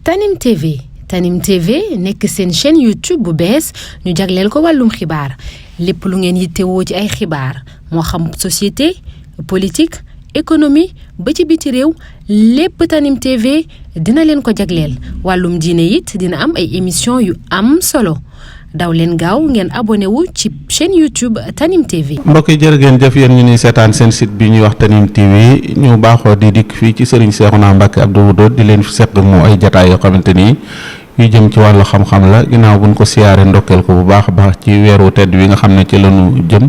Tanim TV Tanim TV nekk seen chaîne YouTube bu bees ñu jagleel ko wàllum xibaar lépp lu ngeen yittewoo ci ay xibaar moo xam société politique économie ba ci biti réew lépp Tanim TV dina leen ko jagleel wàllum diine it dina am ay émission yu am solo daw leen gaaw ngeen abonné wu ci chaîne YouTube Tanim TV. mbokk yi jërë ngeen jëf yéen ñu ni seetaan seen site bi ñuy wax Tanim TV ñu baaxoo di dikk fii ci Serigne Cheikhouna Mbacké Abdou Wadoud di leen fi seq mu ay jataay yoo xamante ni yu jëm ci wàllu xam-xam la ginnaaw buñ ko siyaare ndokkeel ko bu baax a baax ci weeru tedd wi nga xam ne ci lañu jëm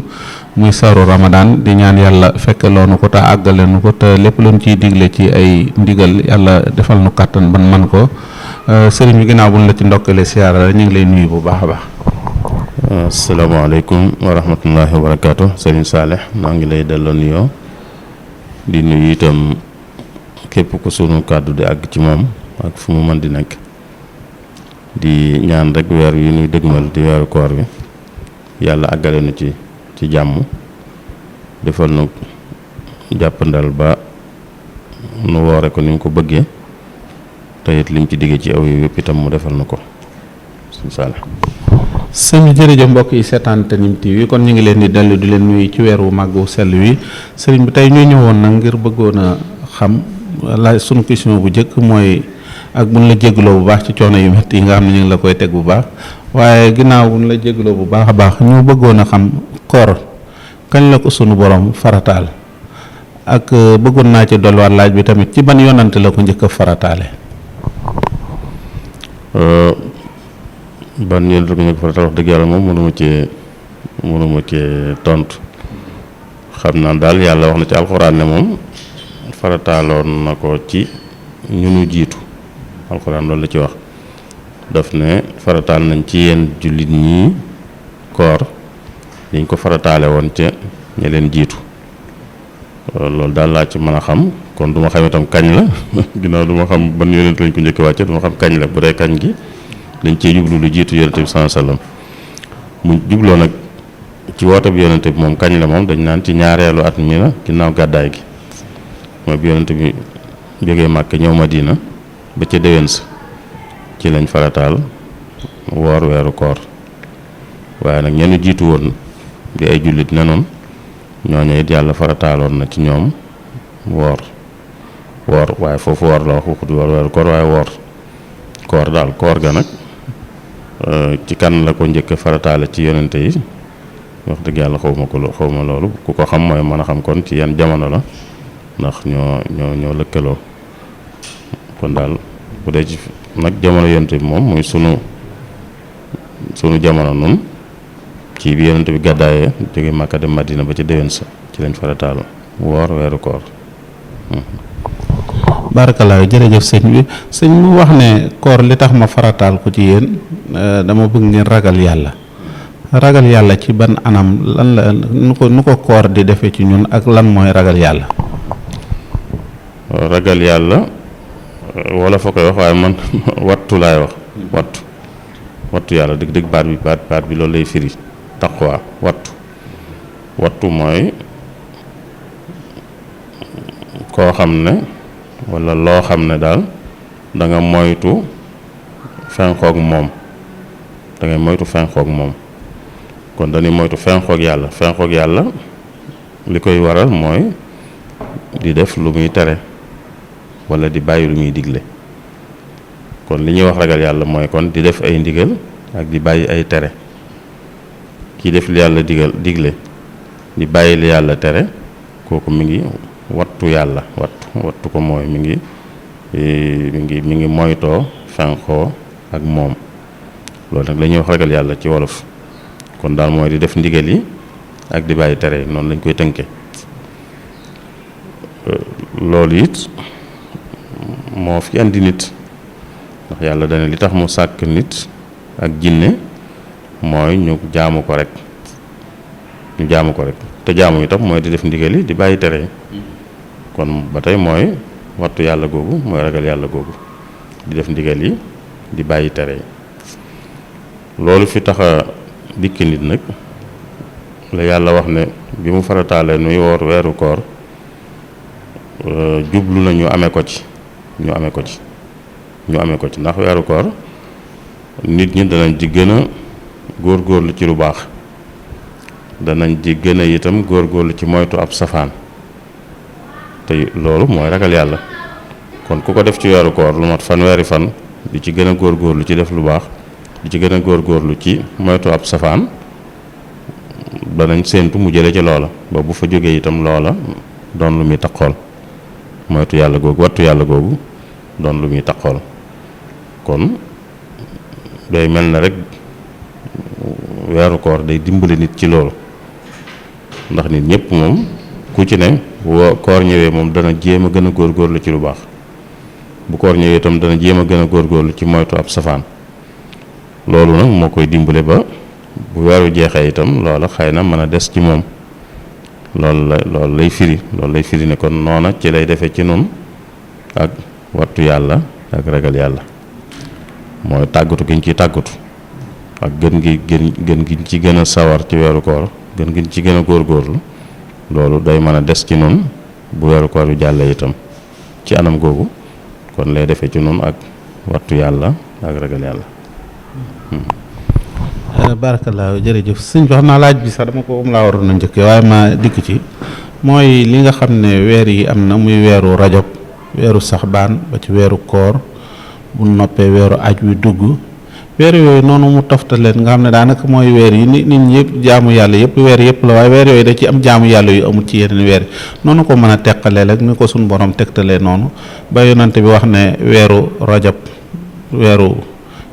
muy saru Ramadan di ñaan yàlla fekk loonu ko te àggale nu ko te lépp luñ ciy digle ci ay ndigal yàlla defal nu kàttan ban man ko sëriñ bi ginnaaw buñ la ci ndokkeele siyaare la ñu ngi lay nuyu bu baax a baax. asalaamaaleykum wa rahmatullahi wa barakaatu sëriñ Saalih maa ngi lay delloo nuyoo di nuyu itam képp ku sunu kàddu di àgg ci moom ak fu mu mën di nekk di ñaan rek weer wi nuy dëgmal di weeru koor bi yàlla àggale nu ci jàmm defal nu jàppandal ba nu woore ko ni mu ko bëggee te it lim ci diggee ci aw yi yëpp itam mu defal nu ko sëriñ Saalih. sëñ jërëjëf mbokk yi seetaan Tanim TV kon ñu ngi leen di dellu di leen nuyu ci weeru màggu sell wi sëriñ bi tey ñoo ñëwoon nag ngir bëggoon a xam la sunu question bu njëkk mooy ak buñ la jégloo bu baax ci coono yu métti yi nga xam ne ñu ngi la koy teg bu baax waaye ginnaaw buñ la jégloo bu baax a baax ñu bëggoon a xam koor kañ la ko sunu borom farataal ak bëggoon naa ci dolliwaat laaj bi tamit ci ban yonante la ko njëkk a farataale. ban yéen rek ñu ko farataal wax dëgg yàlla moom mënuma cee tontu xam naa daal yàlla wax na ci alxuraan ne moom farataaloon na ko ci ñu nu jiitu alxuraan loolu la ci wax daf ne farataal nañ ci yéen jullit ñi koor dañ ko farataale woon ca ña leen jiitu loolu daal laa ci mën a xam kon du ma xam itam kañ la ginnaaw du ma xam ban yonent lañ ko njëkk wàcce du ma xam kañ la bu dee kañ gi dañ cee jublu lu jiitu yonente bi sallallahu alayhi wasallam mu jubloo nag ci woote bi yonente bi moom kañ la moom dañ naan ci ñaareelu at mi la ginnaaw gàddaay gi mooy bi yonente bi jógee Màkka ñëw Madina ba ca déwén sa ci lañ farataal woor weeru koor waaye nag ñenn jiitu woon di ay jullit ne noonu ñooñu it yàlla farataaloon na ci ñoom woor waaye foofu woor la wax waxut woor weeru koor waaye woor koor daal koor ga nag ci kan la ko njëkk farataale ci yonente yi wax dëgg yàlla xawma loolu ku ko xam mooy mën a xam kon ci yan jamono la ndax ñoo lëkkaloo kon daal bu dee ci nag jamono yonente bi moom muy sunu jamono nun ci bi yonente bi gàddaayee jóge Màkka dem Madina ba ci déwén sa ci lañ farataal woor weeru koor. barakalaa jërëjëf sëñ bi sëñ mu wax ne koor li tax ma farataal ko ci yéen dama bëgg ngeen ragal yàlla ci ban anam lan la nu ko koor di defee ci ñun ak lan mooy ragal yàlla. ragal yàlla wala fa koy wax waaye man wattu laay wax wattu yàlla dëgg baat bi loolu lay firi taqwa wattu mooy koo xam ne wala loo xam ne daal da nga moytu fenxoog moom kon dañuy moytu fenxoog yàlla li koy waral mooy di def lu muy tere wala di bàyyi lu muy digle kon li ñuy wax ragal yàlla mooy kon di def ay ndigal ak di bàyyi ay tere kii def li yàlla digle di bàyyi li yàlla tere kooku mi ngi wattu yàlla wattu ko mooy mi ngi moytoo fenxoo ak moom loolu nag la ñuy wax ragal yàlla ci wolof kon daal mooy di def ndigal yi ak di bàyyi tere noonu lañ koy tënke loolu it moo fi andi nit ndax yàlla dana li tax mu sàkk nit ak jinne mooy ñu jaamu ko rek te jaamu itam mooy di def ndigal yi di bàyyi tere yi kon ba tey mooy wattu yàlla googu mooy ragal yàlla googu di def ndigal yi di bàyyi tere yi loolu fi tax a dikk nit nag la yàlla wax ne bi mu farataalee nuy woor weeru koor jublu na ñu amee ko ci ñu amee ko ci, ndax weeru koor nit ñi danañ ci gën a góorgóorlu ci lu baax, danañ ci gën a itam góorgóorlu ci moytu ab safaan, te loolu mooy ragal yàlla. kon ku ko def ci weeru koor lu mat fanweeri fan di ci gën a góorgóorlu ci def lu baax, di ci gën a góorgóorlu ci moytu ab safaan, danañ séentu mu jële ci loola ba bu fa jógee itam loola doon lu muy taqool, moytu yàlla googu, wattu yàlla googu doon lu muy taqool. kon day mel na rek weeru koor day dimbali nit ci loolu, ndax nit ñëpp moom ku ci ne koor ñëwee moom dana jéem a gën a góorgóorlu ci lu baax, bu koor ñëwee itam dana jéem a gën a góorgóorlu ci moytu ab safaan. loolu nag moo koy dimbale ba bu weeru jeexee itam loola xëy na mën a des ci moom. loolu lay firi ne kon noona ci lay defee ci noonu ak wattu yàlla ak ragal yàlla, mooy tàggatu gi ñu ciy tàggatu ak gën gi ci gën a sawar ci weeru koor, gën gi ci gën a góorgóorlu, loolu day mën a des ci noonu bu weeru koor yu jàllee itam ci anam googu. kon lay defee ci noonu ak wattu yàlla ak ragal yàlla. barakallah, jërëjëf sëñ bi. xam naa laaj bi sax dama ko laa waroon a njëkkee waaye ma dikk ci, mooy li nga xam ne weer yi am na, muy weeru rajab, weeru saxbaan ba ci weeru koor, bu noppee weeru aj wi dugg, weer yooyu noonu mu toftaleen nga xam ne daanaka mooy weer yi nit ñi yëpp jaamu yàlla yëpp weer yëpp la, waaye weer yooyu da ci am jaamu yàlla yu amul ci yeneen weer yi, noonu ko mën a teqalee rek ni ko suñu borom tegtalee noonu ba yonante bi wax ne weeru rajab weeru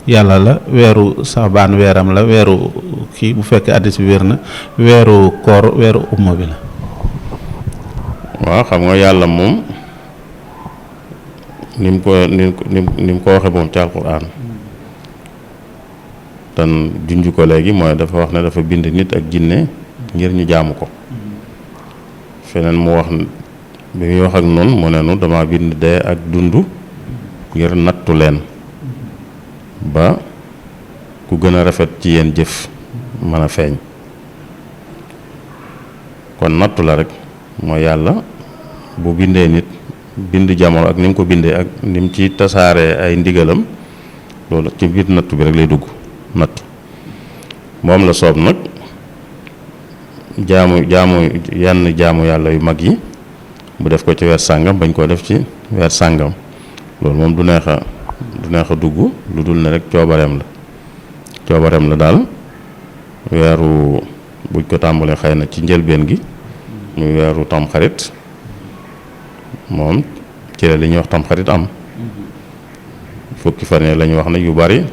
yàlla la, weeru saxbaan weeram la, weeru kii bu fekkee addis bi wér na, weeru koor weeru umma bi la. waaw, xam nga yàlla moom ni mu ko waxee moom ci alquran tan junj ko léegi, mooy dafa wax ne dafa bind nit ak jinne ngir ñu jaamu ko. feneen mu wax bi muy wax ak noonu mu ne nu dama bind dee ak dund ngir nattu leen ba ku gën a rafet ci yéen jëf mën a feeñ. kon nattu la rek, mooy yàlla bu bindee nit bind jamono ak ni mu ko bindee ak ni mu ci tasaaree ay ndigalam, loolu ci biir nattu bi rek lay dugg. natt moom la soob nag jaamu yenn jaamu yàlla yu mag yi mu def ko ci weer sàngam bañ koo def ci weer sàngam, loolu moom du neex a dugg lu dul ne rek coobareem la daal. weeru buñ ko tàmbalee xëy na ci njëlbeen gi muy weeru tamxarit, moom ci la li ñuy wax tamxarit am fukki fan la ñu wax ne yu bari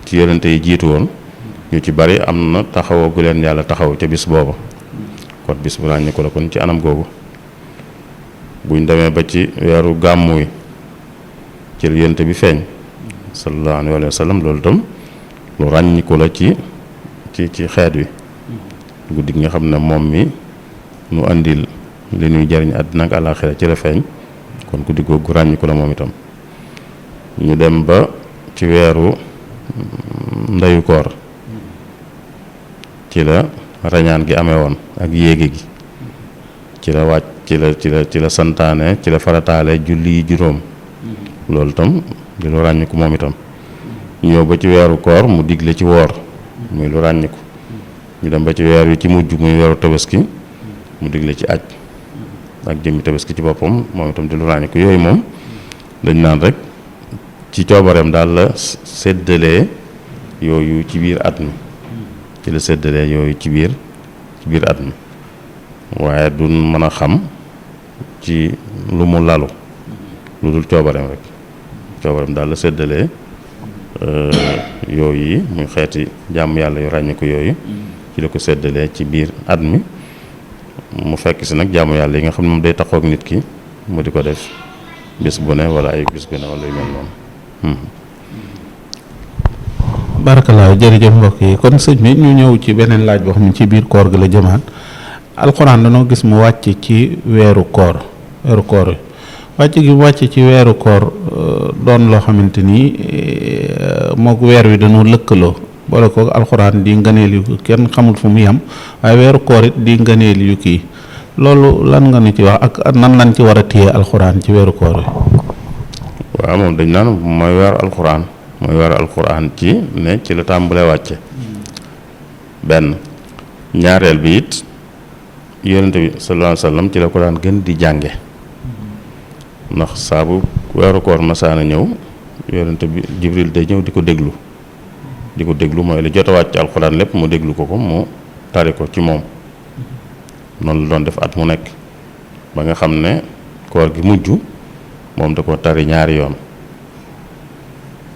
ci yonente yi jiitu woon ñu ci bari am na taxawoo gu leen yàlla taxaw ca bis booba. kon bis bu ràññi ko la kon ci anam googu. buñ demee ba ci weeru gàmmu wi ci yonente bi feeñ sallallahu alayhi wa sallam, loolu itam lu ràññi ko la ci xeet wi. guddi gi nga xam ne moom mi nu andil li ñuy jariñ àddina ak àllaaxira ci la feeñ, kon guddi googu ràññi ko la moom itam. ñu dem ba ci weeru ndeyu koor ci la rañaan gi amee woon ak yéege gi, ci la wàcc ci la santaane, ci la farataale julli juróom, loolu itam di lu ràññiku moom itam. ñëw ba ci weeru koor mu digle ci woor, muy lu ràññiku. ñu dem ba ci weer wi ci mujj muy weeru tabaski mu digle ci aj ak jëmmi tabaski ci boppam, moom itam di lu ràññiku. yooyu moom dañ naan rek ci coobareem daal la séddalee yooyu ci biir at mi, ci la séddalee yooyu ci biir at mi, waaye duñ mën a xam ci lu mu lalu lu dul coobareem rek. coobareem daal la séddalee yooyu yi muy xeeti jàmm yàlla yu ràññiku yooyu ci la ko séddalee ci biir at mi. mu fekk si nag jaamu yàlla yi nga xam ne moom day taxaw ak nit ki mu di ko def bis bu ne wala ay bis bu ne wala yu mel noonu. barakalaa, jërëjëf mbokk yi. kon sëñ bi ñu ñëw ci beneen laaj boo xam ne ci biir koor gi la jëmaat. alxuraan dañoo gis mu wàcc ci weeru koor yi wàcc gi mu wàcc ci weeru koor doon loo xamante ni moog weer wi dañoo lëkkaloo, boole ko alxuraan di ngëneel yu kenn xamul fu mu yem, waaye weeru koor it di ngëneel yu kii. loolu lan nga nu ci wax ak nan lañ ci war a téye alxuraan ci weeru koor yi. waaw moom dañ naan mooy weeru alxuraan ci ne ci la tàmbalee wàcce benn. ñaareel bi it yonente bi sallallahu alayhi wasallam ci la ko daan gën di jànge ndax saabu weeru koor masaana ñëw yonente bi Jibril day ñëw di ko déglu mooy li jot a wàcc alxuraan lépp mu déglu ko mu tari ko ci moom noonu la doon def at mu nekk ba nga xam ne koor gi mujj moom da ko tari ñaari yoon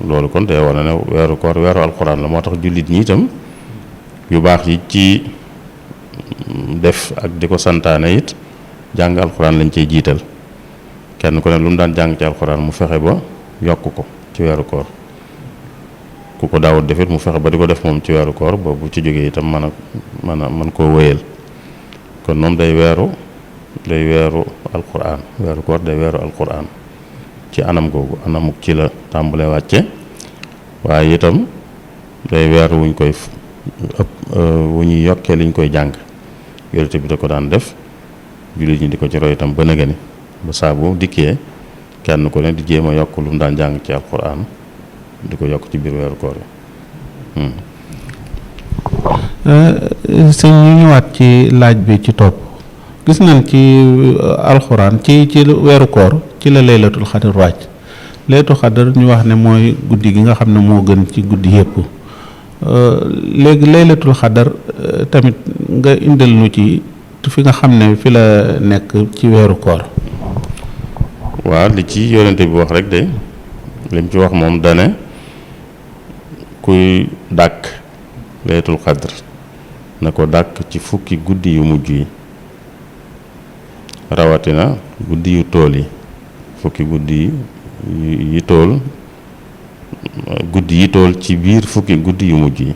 loolu kon day wane ne weeru koor weeru alxuraan la moo tax jullit ñi itam yu baax yi ci def ak di ko santaane it jàng alxuraan lañ cey jiital kenn ku ne lu mu daan jàng ci alxuraan mu fexe ba yokk ko ci weeru koor ku ko daawut defit mu fexe ba di ko def moom ci weeru koor boobu ci jógee itam mën koo wéyal kon moom day weeru alxuraan weeru koor day weeru alxuraan ci anam googu anamuk ci la tàmbalee wàcce waaye itam day weeru wuñ koy wu ñuy yokkee liñ koy jàng yonent bi da ko daan def jullit ñi di ko ci roy itam ba nëgëni ba saabu dikkee kenn ku ne di jéem a yokk lu mu daan jàng ci alxuraan di ko yokk ci biir weeru koor yi. sëñ ñu ñëwaat ci laaj bi ci topp gis nañ ci alxuraan ci weeru koor ci la laylatul xadar wàcc laylatul xadar ñu wax ne mooy guddi gi nga xam ne moo gën ci guddi yépp léegi laylatul xadar tamit nga indil nu ci fi nga xam ne fi la nekk ci weeru koor. waaw li ci yonente bi wax rek de lim ci wax moom dane kuy dàkk laylatul xadar na ko dàkk ci fukki guddi yu mujj yi rawatina guddi yu tool yi fukki guddi yi tool guddi yi tool ci biir fukki guddi yu mujj yi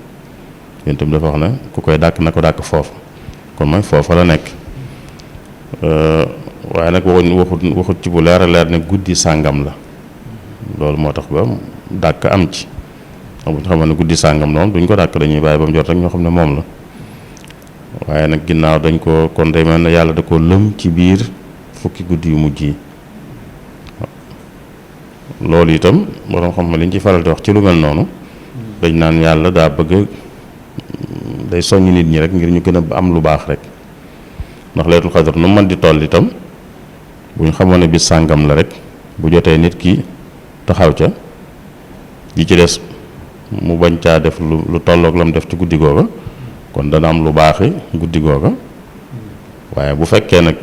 yéen itam dafa wax ne ku koy dàkk na ko dàkk foofu kon mooy foofa la nekk waaye nag waxut ci bu leer a leer ne guddi sàngam la loolu moo tax ba dàkk am ci bu ñu xamoon ne guddi sàngam noonu duñ ko dàkk dañuy bàyyi ba mu jot rek ñoo xam ne moom la waaye nag ginnaaw dañ ko kon day mel ne yàlla da ko lëm ci biir fukki guddi yu mujj yi loolu itam borom xam ne liñ ci faral di wax ci lu mel noonu dañ naan yàlla daa bëgg day soññ nit ñi rek ngir ñu gën a am lu baax rek ndax laylatul xadar nu mën di toll itam bu ñu xamoon ne bis sàngam la rek bu jotee nit ki taxaw ca yi ci des mu bañ caa def lu tolloog la mu def ci guddi googa kon dana am lu baaxi guddi googa waaye bu fekkee nag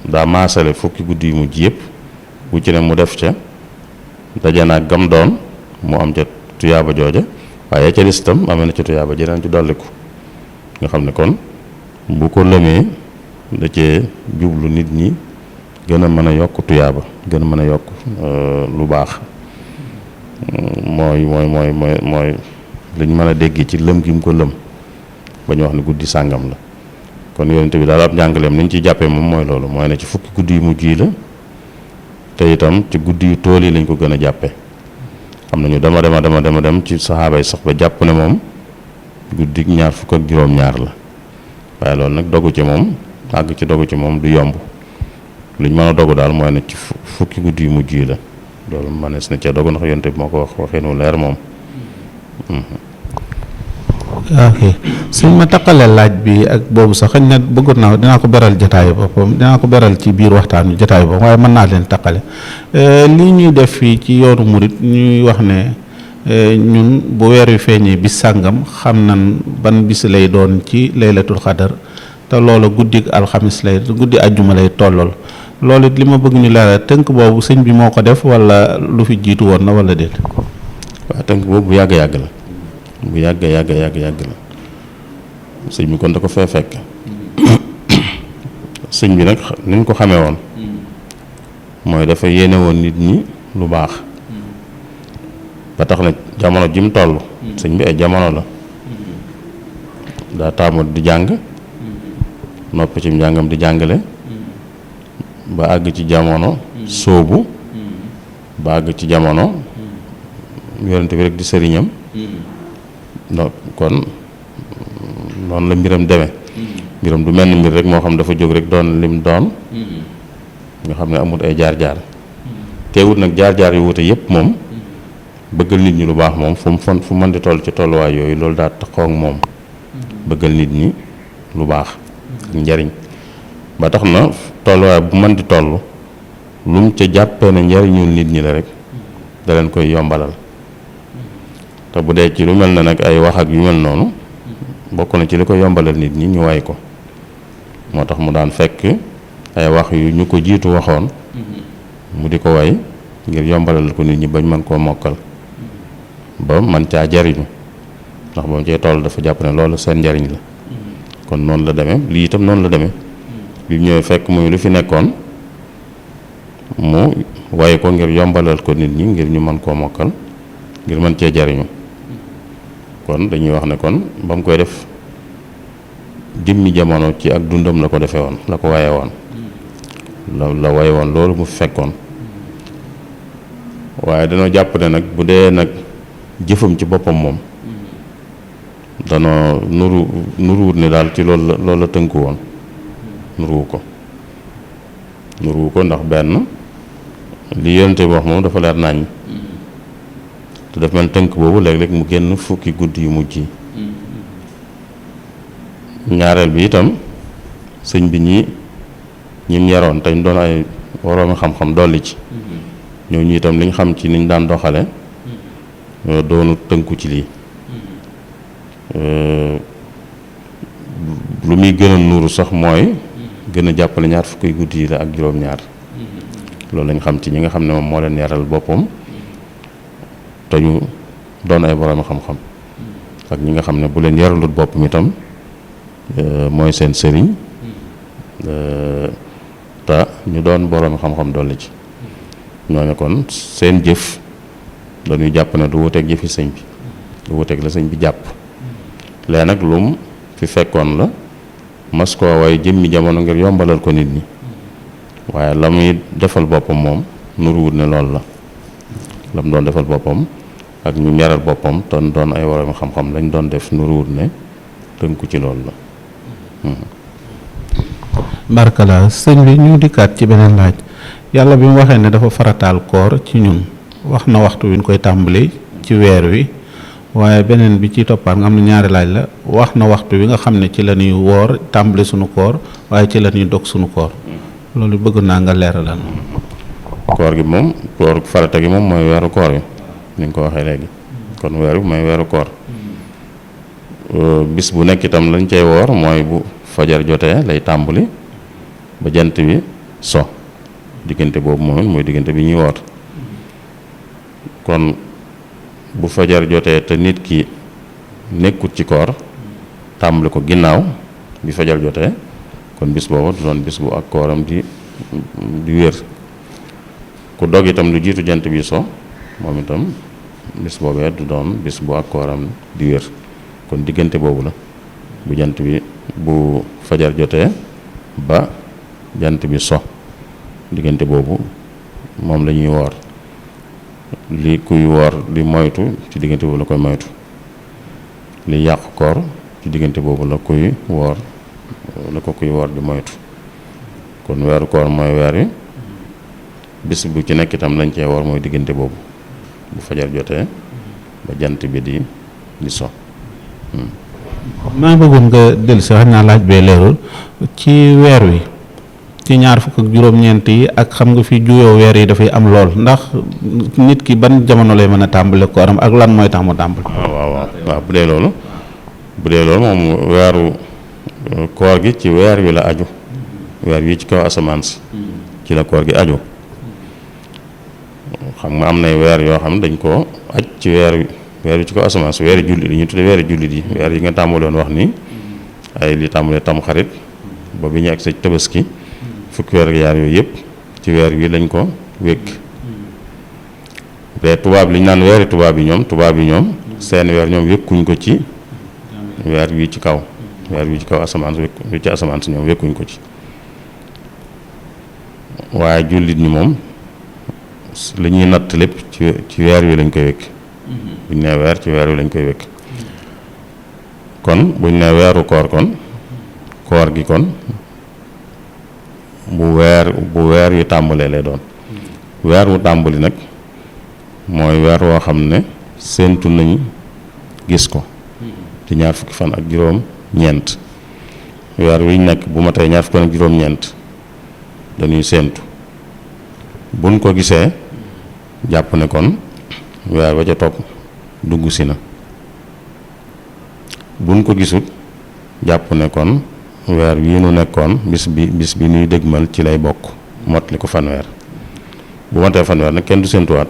daa maasale fukki guddi yu mujj yëpp bu ci ne mu def ca daje naag gam doon mu am ca tuyaaba jooja waaye ca des itam amee na ca tuyaaba jeneen ci dolliku nga xam ne kon bu ko lëmee da cee jublu nit ñi gën a mën a yokk tuyaaba gën a mën a yokk lu baax mooy liñ mën a dégg ci lëm gi mu ko lëm ba ñu wax ne guddi sàngam la kon yonent bi daal ab njàngaleem ni ñu ciy jàppee moom mooy loolu mooy ne ci fukki guddi yu mujj yi la te itam ci guddi yu tool yi lañ ko gën a jàppe am nañu dem ci saxaaba yi sax ba jàpp ne moom guddi ñaar fukk ak juróom-ñaar la waaye loolu nag dogu ci moom àgg ci dogu ci moom du yomb liñ mën a dogu daal mooy ne ci fukki guddi yu mujj yi la loolu mënees na ca dogu ndax yonent bi moo ko wax waxee nu leer moom. ok suñ ma taqalee laaj bi ak boobu sax xëy na bëggoon naa dinaa ko beral jataayu boppam dinaa ko beral ci biir waxtaan wi jataayu boppam waaye mën naa leen taqale lii ñuy def fii ci yoonu murit ñuy wax ne ñun bu weer wi feeñee bis sàngam xam nan ban bis lay doon ci laylatul xadar te loolu guddi alxamis guddi ajjuma lay tollool loolu it li ma bëgg ñu leeral tënk boobu sëñ bi moo ko def wala lu fi jiitu woon na wala déet. waaw tënk boobu bu yàgg la. bu yàgg la sëñ bi kon da ko fee fekk sëñ bi nag ni ñu ko xamee woon mooy dafa yéene woon nit ñi lu baax ba tax na jamono ji mu toll sëñ bi ay jamono la daa taamu di jàng noppi ci njàngam di jàngale ba àgg ci jamono sóobu ba àgg ci jamono yonent bi rek di sëriñam donc kon noonu la mbiram demee mbiram du mel ni mbir rek moo xam dafa jóg rek doon lim doon nga xam ne amul ay jaar-jaar teewut nag jaar-jaar yu wute yëpp moom bëggal nit ñi lu baax moom fu mën di toll ci tolluwaay yooyu loolu daa taxaw ak moom bëggal nit ñi lu baax ak njariñ ba tax na tolluwaay bu mën di toll lu mu ca jàppee ne njariñul nit ñi la rek da leen koy yombalal te bu dee ci lu mel ne nag ay wax ak yu mel noonu bokk na ci li ko yombalal nit ñi ñu way ko moo tax mu daan fekk ay wax yu ñu ko jiitu waxoon mu di ko way ngir yombalal ko nit ñi bañ mën koo mokkal ba man caa jariñu ndax ba mu cee toll dafa jàpp ne loolu seen njariñ la kon noonu la demee lii itam noonu la demee bi mu ñëwee fekk muy lu fi nekkoon mu way ko ngir yombalal ko nit ñi ngir ñu mën koo mokkal ngir mën cee jariñu kon dañuy wax ne kon ba mu koy def jëmmi jamono ci ak dundam la ko defee woon la ko waye woon la waye woon loolu mu fekkoon waaye dañoo jàpp ne nag bu dee nag jëfam ci boppam moom danoo nuruwut ne daal ci loolu la tënku woon nuruwu ko ndax benn li yonente bi wax moom dafa leer naññ te daf mel tënk boobu léeg-léeg mu génn fukki guddi yu mujj yi ñaareel bi itam sëñ bi ñim yaroon te ñu doon ay woroomi xam-xam dolli ci ñooñu itam liñ xam ci niñ daan doxale doonu tënku ci lii lu muy gën a nuuru sax mooy gën a jàppale ñaar fukki guddi yi la ak juróom-ñaar loolu lañ xam ci ñi nga xam ne moom moo leen yaral boppam te ñu doon ay boroomi xam-xam ak ñi nga xam ne bu leen yaralut boppam itam mooy seen sëriñ te ñu doon boroomi xam-xam dolli ci ñooñu kon seen jëf dañuy jàpp ne du wuteeg jëfi sëñ bi du wuteeg la sëñ bi jàpp lee nag lum fi fekkoon la mas koo way jëmmi jamono ngir yombalal ko nit ñi waaye la muy defal boppam moom nuruwut ne loolu la mu doon defal boppam ak ñu yaral boppam te doon ay boroomi xam-xam lañ doon def nuruwut ne tënku ci loolu la barkala sëñ bi ñu dikkaat ci beneen laaj yàlla bi mu waxee ne dafa farataal koor ci ñun wax na waxtu wi ñu koy tàmbali ci weer wi waaye beneen bi ci toppaat nga am na ñaari laaj la wax na waxtu wi nga xam ne ci la ñuy woor tàmbali sunu koor waaye ci la ñuy dog sunu koor loolu bëgg naa nga leeralal. koor gi moom koor farata gi moom mooy weeru koor yi ni nga ko waxee léegi kon weer wi mooy weeru koor bis bu nekk itam lañ cay woor mooy bu fajar jotee lay tàmbali ba jant bi so diggante boobu moom mooy diggante bi ñuy woor kon bu fajar jotee te nit ki nekkut ci koor tàmbali ko ginnaaw bi fajar jotee kon bis boobu du doon bis bu ak kooram di wér ku dog itam lu jiitu jant bi so moom itam bis boobee du doon bis bu ak kooram di wér kon diggante boobu la bu jant bi bu fajar jotee ba jant bi so diggante boobu moom la ñuy woor li kuy woor di moytu ci diggante boobu la koy moytu li yàq koor ci diggante boobu la kuy woor di moytu kon weeru koor mooy weer wi bis bu ci nekk itam lañ cee woor mooy diggante boobu bu fajar jotee ba jant bi di so maa bëggoon nga dellu si wax naa laaj bee leerul ci weer wi ci ñaar fukk ak juróom-ñeent yi ak xam nga fi juyoo weer yi dafay am lool ndax nit ki ban jamono lay mën a tàmbale kooram ak lan mooy tax mu tàmbale. waaw bu dee loolu moom weeru koor gi ci weer wi la aju weer wi ci kaw asamaan si ci la koor gi aju xam nga am nay weer yoo xam ne dañ koo aj ci weer wi ci kaw asamaan si weeri jullit yi ñu tudde weeri jullit yi weer yi nga tàmbaloon wax ni ay li tàmbalee tam xarit ba bi ñu ak sa tabaski fukki weer ak yaar yooyu yëpp ci weer wi lañ ko wékk te tubaab li ñu naan weeri tubaab yi ñoom seen weer ñoom wékkuñ ko ci weer wi ci kaw asamaan wi ci asamaan si ñoom wékkuñ ko ci waaye jullit ñi moom li ñuy natt lépp ci weer wi lañ koy wékk buñ nee weer ci weer wi lañ koy wékk kon buñ nee weeru koor gi kon bu weer yi tàmbalee lay doon weer wu tàmbali nag mooy weer woo xam ne séentu nañ gis ko di ñaar fukki fan ak juróom-ñeent weer wi nekk bu ma tey ñaar fukki fan ak juróom-ñeent dañuy séentu buñ ko gisee jàpp ne kon weer ba ca topp dugg si na buñ ko gisul jàpp ne kon weer wii nu nekkoon bis bi nuy dëgmal ci lay bokk mot li ko fanweer bu matee fanweer nag kenn du séentuwaat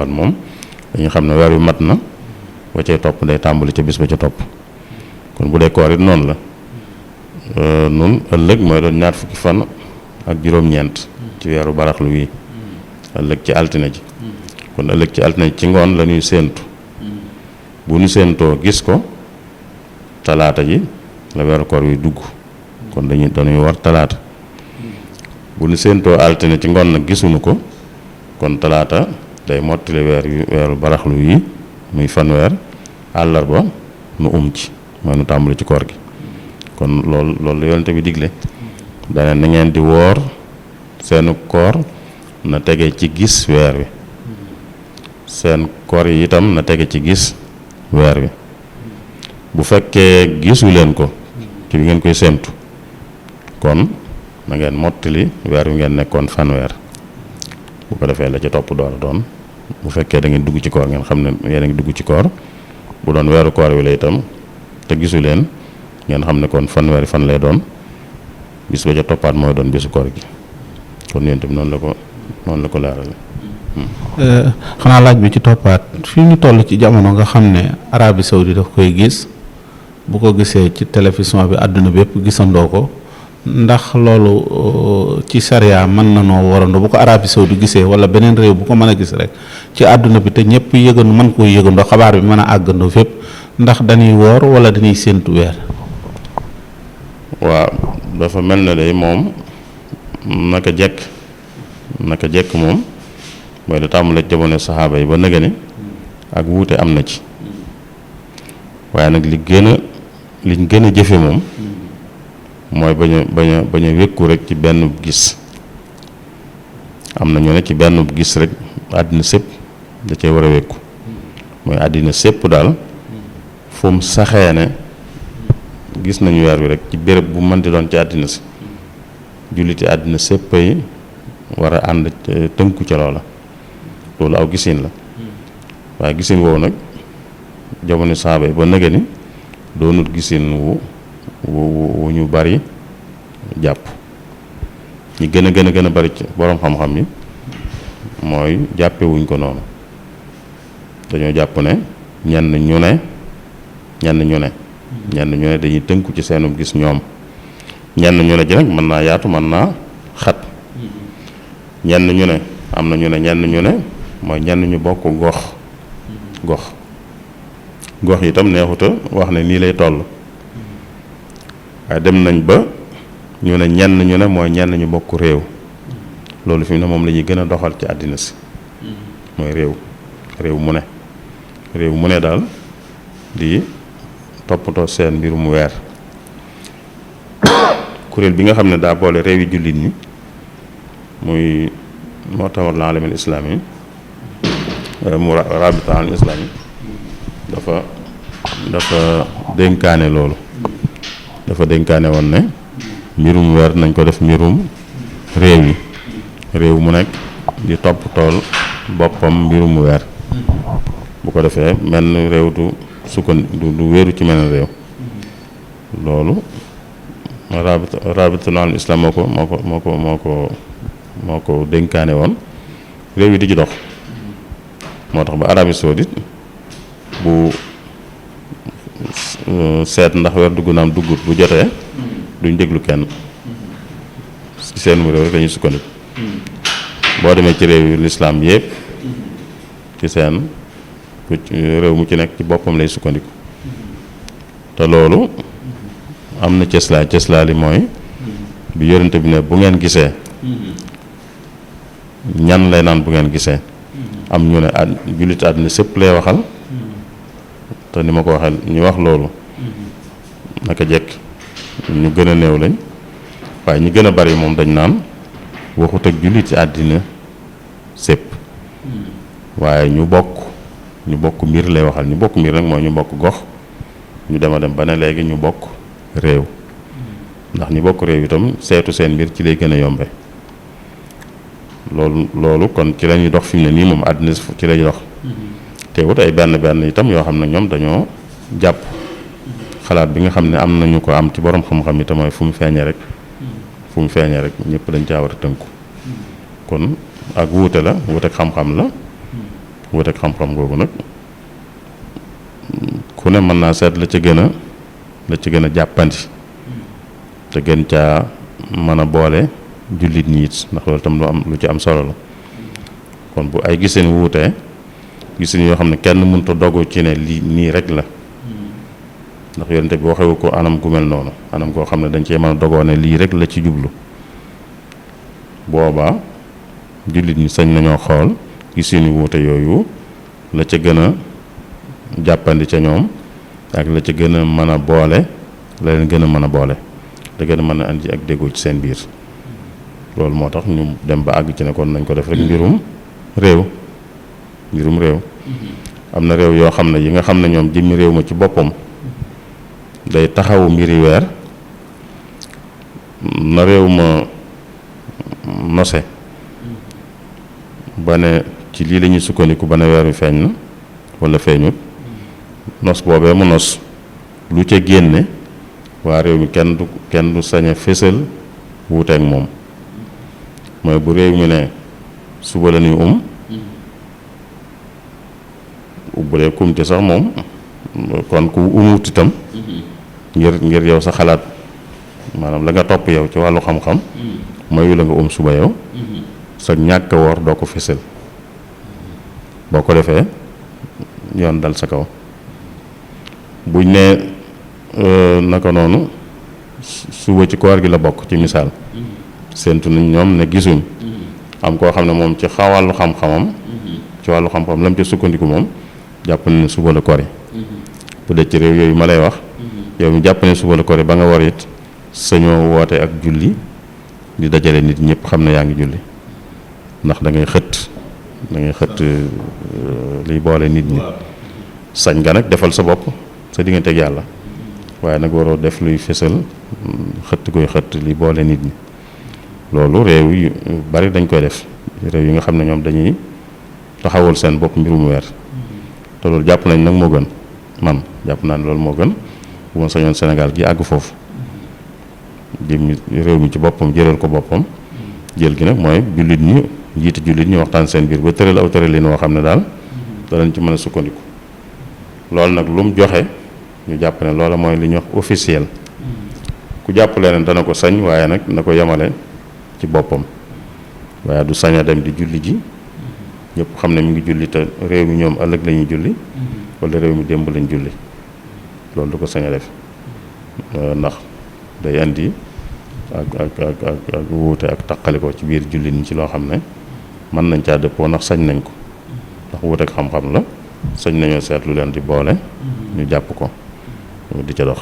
moom dañu xam ne weer wi mat na ba cay topp day tàmbali ca bis ba ca topp kon bu dee koor it noonu la nun ëllëg mooy doon ñaar fukki fan ak juróom-ñeent ci weeru baraxlu wii ëllëg ci altine ji kon ëllëg ci altine ji ci ngoon la ñuy séentu bu ñu séentoo gis ko talaata ji la weeru koor wi dugg kon dañuy war talaata bu ñu séentoo altine ci ngoon nag gisuñu ko kon talaata day mottali weeru baraxlu wii muy fanweer àllarba nu ci mooy nu tàmbali ci koor gi kon loolu yonent bi digle dane na ngeen di woor seenu koor na tege ci gis weer wi seen koor yi itam na tege ci gis weer wi bu fekkee gisu leen ko ci bi ngeen koy séentu kon na ngeen mottali weer wi ngeen nekkoon fanweer bu ko defee la ca topp door a doon bu fekkee da ngeen dugg ci koor ngeen xam ne yéen a ngi dugg ci koor bu doon weeru koor wi la itam te gisu leen ngeen xam ne kon fanweeri fan lay doon bis ba ca toppaat mooy doon bisu koor gi kon yéen itam noonu la ko leerale xanaa laaj bi ci toppaat fii ñu toll ci jamono nga xam ne Arabie Saoudite daf koy gis bu ko gisee ci télévision bi àdduna bi yëpp gisandoo ko ndax loolu ci sariya mën na noo warandoo bu ko Arabie Saoudite gisee wala beneen réew bu ko mën a gis rek ci àdduna bi te ñëpp yëgandoo mën koo yëgandoo xabaar bi mën a àggandoo fépp ndax dañuy woor wala dañuy séentu weer. waaw dafa mel ne day moom naka jekk moom mooy da tàmbale jamono saxaaba yi ba nëga ni ak wuute am na ci waaye nag liñ gën a jëfe moom mooy bañ a wékku rek ci benn gis am na ñu ne ci benn gis rek àddina sépp da cee war a wékku mooy àddina sépp daal fu mu saxee ne gis nañu weer wi rek ci béréb bu mën di doon ci àddina si julliti àddina sépp yi war a ànd tënku ca loola loolu aw gisin la waaye gisin woowu nag jamono saaba yi ba nëga ni doonut gisin wu ñu bari jàpp ñi gën a bari ci boroom xam-xam yi mooy jàppewuñ ko noonu dañoo jàpp ne ñenn ñu ne dañuy tënku ci seenum gis ñoom ñenn ñu ne ji nag mën naa yaatu mën naa xat ñenn ñu ne am na ñu ne ñenn ñu ne mooy ñenn ñu bokk gox yi itam neexuta wax ne nii lay toll waaye dem nañ ba ñu ne ñenn ñu ne mooy ñenn ñu bokk réew loolu fi mu ne moom la ñuy gën a doxal ci àddina si mooy réew mu ne daal di toppatoo seen mbirum weer kuréel bi nga xam ne daa boole réew yi jullit ñi muy mu'tamar al-aalam al-islaami mu rabita al-islaami dafa dénkaane loolu dafa dénkaane woon ne mbirum weer nañ ko def mbirum réew mu nekk di topp tool boppam mbirum weer bu ko defee menn réew du wéeru ci menn réew loolu rabitul islam moo ko dénkaane woon réew yi di ci dox moo tax ba Arabie Saoudite bu seet ndax weer dugg naam duggut bu jotee duñ déglu kenn ci seen réew rek dañuy sukkandiku boo demee ci réew yu lislaam yépp ci seen réew mu ci nekk ci boppam lay sukkandiku te loolu am na cëslaa li mooy bi yonente bi ne bu ngeen gisee ñan lay naan bu ngeen gisee am ñu ne jullit àddina sépp lay waxal te ni ma ko waxee ñu wax loolu naka jekk ñu gën a néew lañ waaye ñi gën a bari moom dañ naan waxut ak jullit ci àddina sépp waaye ñu bokk mbir lay waxal. ñu bokk mbir nag mooy ñu bokk gox, ñu dem a dem ba ne léegi ñu bokk réew, ndax ñu bokk réew itam seetu seen mbir ci lay gën a yombe. loolu kon ci la ñuy dox fi mu ne nii moom àddina ci lay dox. teewut ay benn itam yoo xam ne ñoom dañoo jàpp xalaat bi nga xam ne am nañu ko am ci borom xam-xam itam mooy fu mu feeñee rek ñëpp dañ caa war a tënku. kon ak wuute la wuuteeg xam-xam la. wuuteeg xam-xam googu nag ku ne mën naa seet la ci gën a jàppandi te gën caa mën a boole jullit ñi it, ndax loolu tam lu ci am solo la. kon bu ay giseen wuutee giseen yoo xam ne kenn mënut a dogu ci ne lii nii rek la, ndax yonente bi waxewu ko anam gu mel noonu, anam goo xam ne dañ cee mën a dogoo ne lii rek la ci jublu. boobaa jullit ñi sañ nañoo xool giseen wuute yooyu la ca gën a jàppandi ca ñoom ak la ca gën a mën a boole, la leen gën a mën a boole, la gën a mën a andi ak déggoo ci seen biir. loolu moo tax ñu dem ba àgg ci ne kon nañ ko def rek mbirum réew. am na réew yoo xam ne yi nga xam ne ñoom jëmmi réew ma ci boppam day taxawu mbiri weer, na réew ma nose ba ne ci lii la ñuy sukkandiku ba ne weer wi feeñ na wala feeñut, nos boobee mu nos lu ca génne waa réew mi kenn du sañ a fésal wuuteeg moom. mooy bu réew mi ne suba la ñuy bu dee kumte sax moom kon ku umut itam ngir yow sa xalaat maanaam la nga topp yow ci wàllu xam-xam mayu la nga suba yow sa ñàkk a woor doo ko fésal. boo ko defee yoon dal sa kaw. buñ ne naka noonu suba ci koor gi la bokk ci misaal, séentu nañ ñoom ne gisuñ, am koo xam ne moom ci wàllu xam-xamam ci wàllu xam-xam lam ca sukkandiku moom jàpp ne suba la kori. bu dee ci réew yooyu ma lay wax, yow mi jàpp ne suba la kori ba nga war it sañoo woote ak julli di dajale nit ñëpp xam ne yaa ngi julli, ndax da ngay xëtt liy boole nit ñi. sañ nga nag defal sa bopp sa diggante ak yàlla, waaye nag waroo def luy fésal xëtt liy boole nit ñi. loolu réew yu bari dañ koy def, réew yi nga xam ne ñoom dañuy taxawul seen bopp mbirum weer, te loolu jàpp nañ nag moo gën. man jàpp naa ne loolu moo gën. bu ma sañoon Sénégal gi àgg foofu, jëm réew mi ci boppam jëlal ko boppam. jël gi nag mooy jullit ñi jiite jullit ñi waxtaan seen biir ba tëral aw tëralin woo xam ne daal danañ ci mën a sukkandiku. loolu nag lu mu joxe ñu jàpp ne loola mooy li ñuy wax officiel. ku jàpp leneen dana ko sañ, waaye nag na ko yemale ci boppam, waaye du sañ a dem di julli ji ñëpp xam ne mi ngi julli te réew mi ñoom ëllëg la ñuy julli wala réew mi démb lañ julli. loolu du ko sañ a def ndax day andi ak wuute ak taqaliko ci biir jullit ñi ci loo xam ne mën nañ caa dëppoo ndax sañ nañ ko, ndax wuute ak xam-xam la, sañ nañoo seet lu leen di boole ñu jàpp ko di ca dox.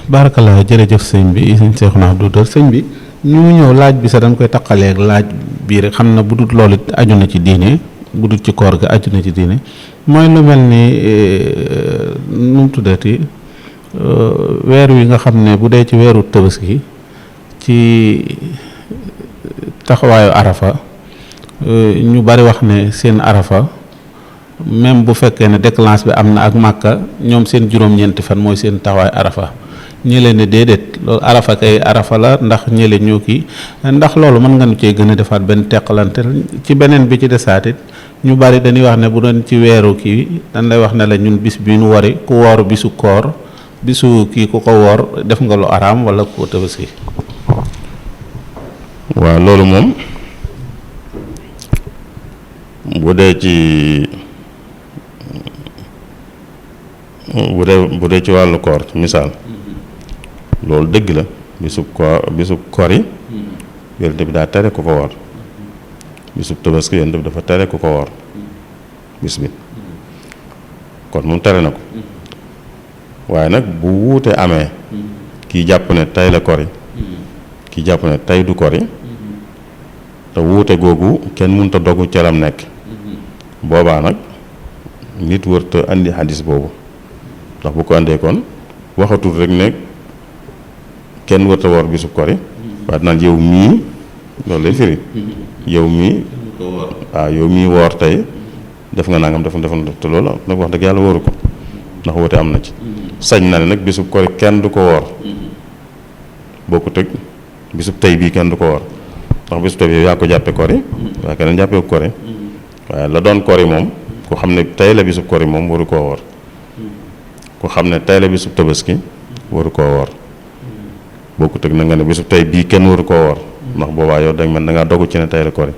barakallah jërëjëf sëñ bi sëñ Cheikhouna Abdou Lahad sëñ bi ñu ñëw laaj bi sax dañ koy taqalee ak laaj bii rek xam na bu dul loolu aju na ci diine, bu dul ci koor ga aju na ci diine, mooy lu mel ni nu mu tuddati weer wi nga xam ne bu dee ci weeru Tabaski ci taxawaayu Arafa ñu bari wax ne seen Arafa même bu fekkee ne déclenche bi am na ak Màkka ñoom seen juróom-ñeenti fan mooy seen taxawaayu Arafa. ñële ne déedéet loolu Arafa kay Arafa la ndax ñële ñoo kii, ndax loolu mën nga nu cee gën a defaat benn teqalante ci beneen bi ci desaatit ñu bari dañuy wax ne bu doon ci weeru kii dañ lay wax ne la ñun bis bi nu wari ku woor bisu koor bisu kii ku ko woor def nga lu araam wala ku Tabaski. waaw loolu moom bu dee ci wàllu koor ci misaal loolu dëgg la bisu koor yi yonent bi daa tere ku ko woor. bisub Tabaski yonent bi dafa tere ku ko woor bis bi kon moom tere na ko, waaye nag bu wuute amee kii jàpp ne tey la kori ki jàpp ne tey du kori te wuute googu kenn mënut a dogu ca lam nekk boobaa nag nit wërta andi xadis boobu ndax bu ko andee kon waxatul rek ne kenn wërta woor bisub kori waaye naan yow mii loolu lay firi yow mii waaw yow mii woor tey def nga nangam def te loolu nag wax dëgg yàlla wóoru ko ndax wuute am na ci sañ na ne nag bisub kori kenn du ko woor bokkut ak bisub tey bii kenn du ko woor ndax bisub tey bi yaa ko jàppe kori waaye keneen jàppee ko kori waaye la doon kori moom ku xam ne tey la bisub kori moom waru koo woor ku xam ne tey la bisub tabaski waru koo woor bokkut ak na nga ne bisub tey bii kenn waru koo woor ndax boobaa yow danga mel da ngaa dogu ci ne tey la kori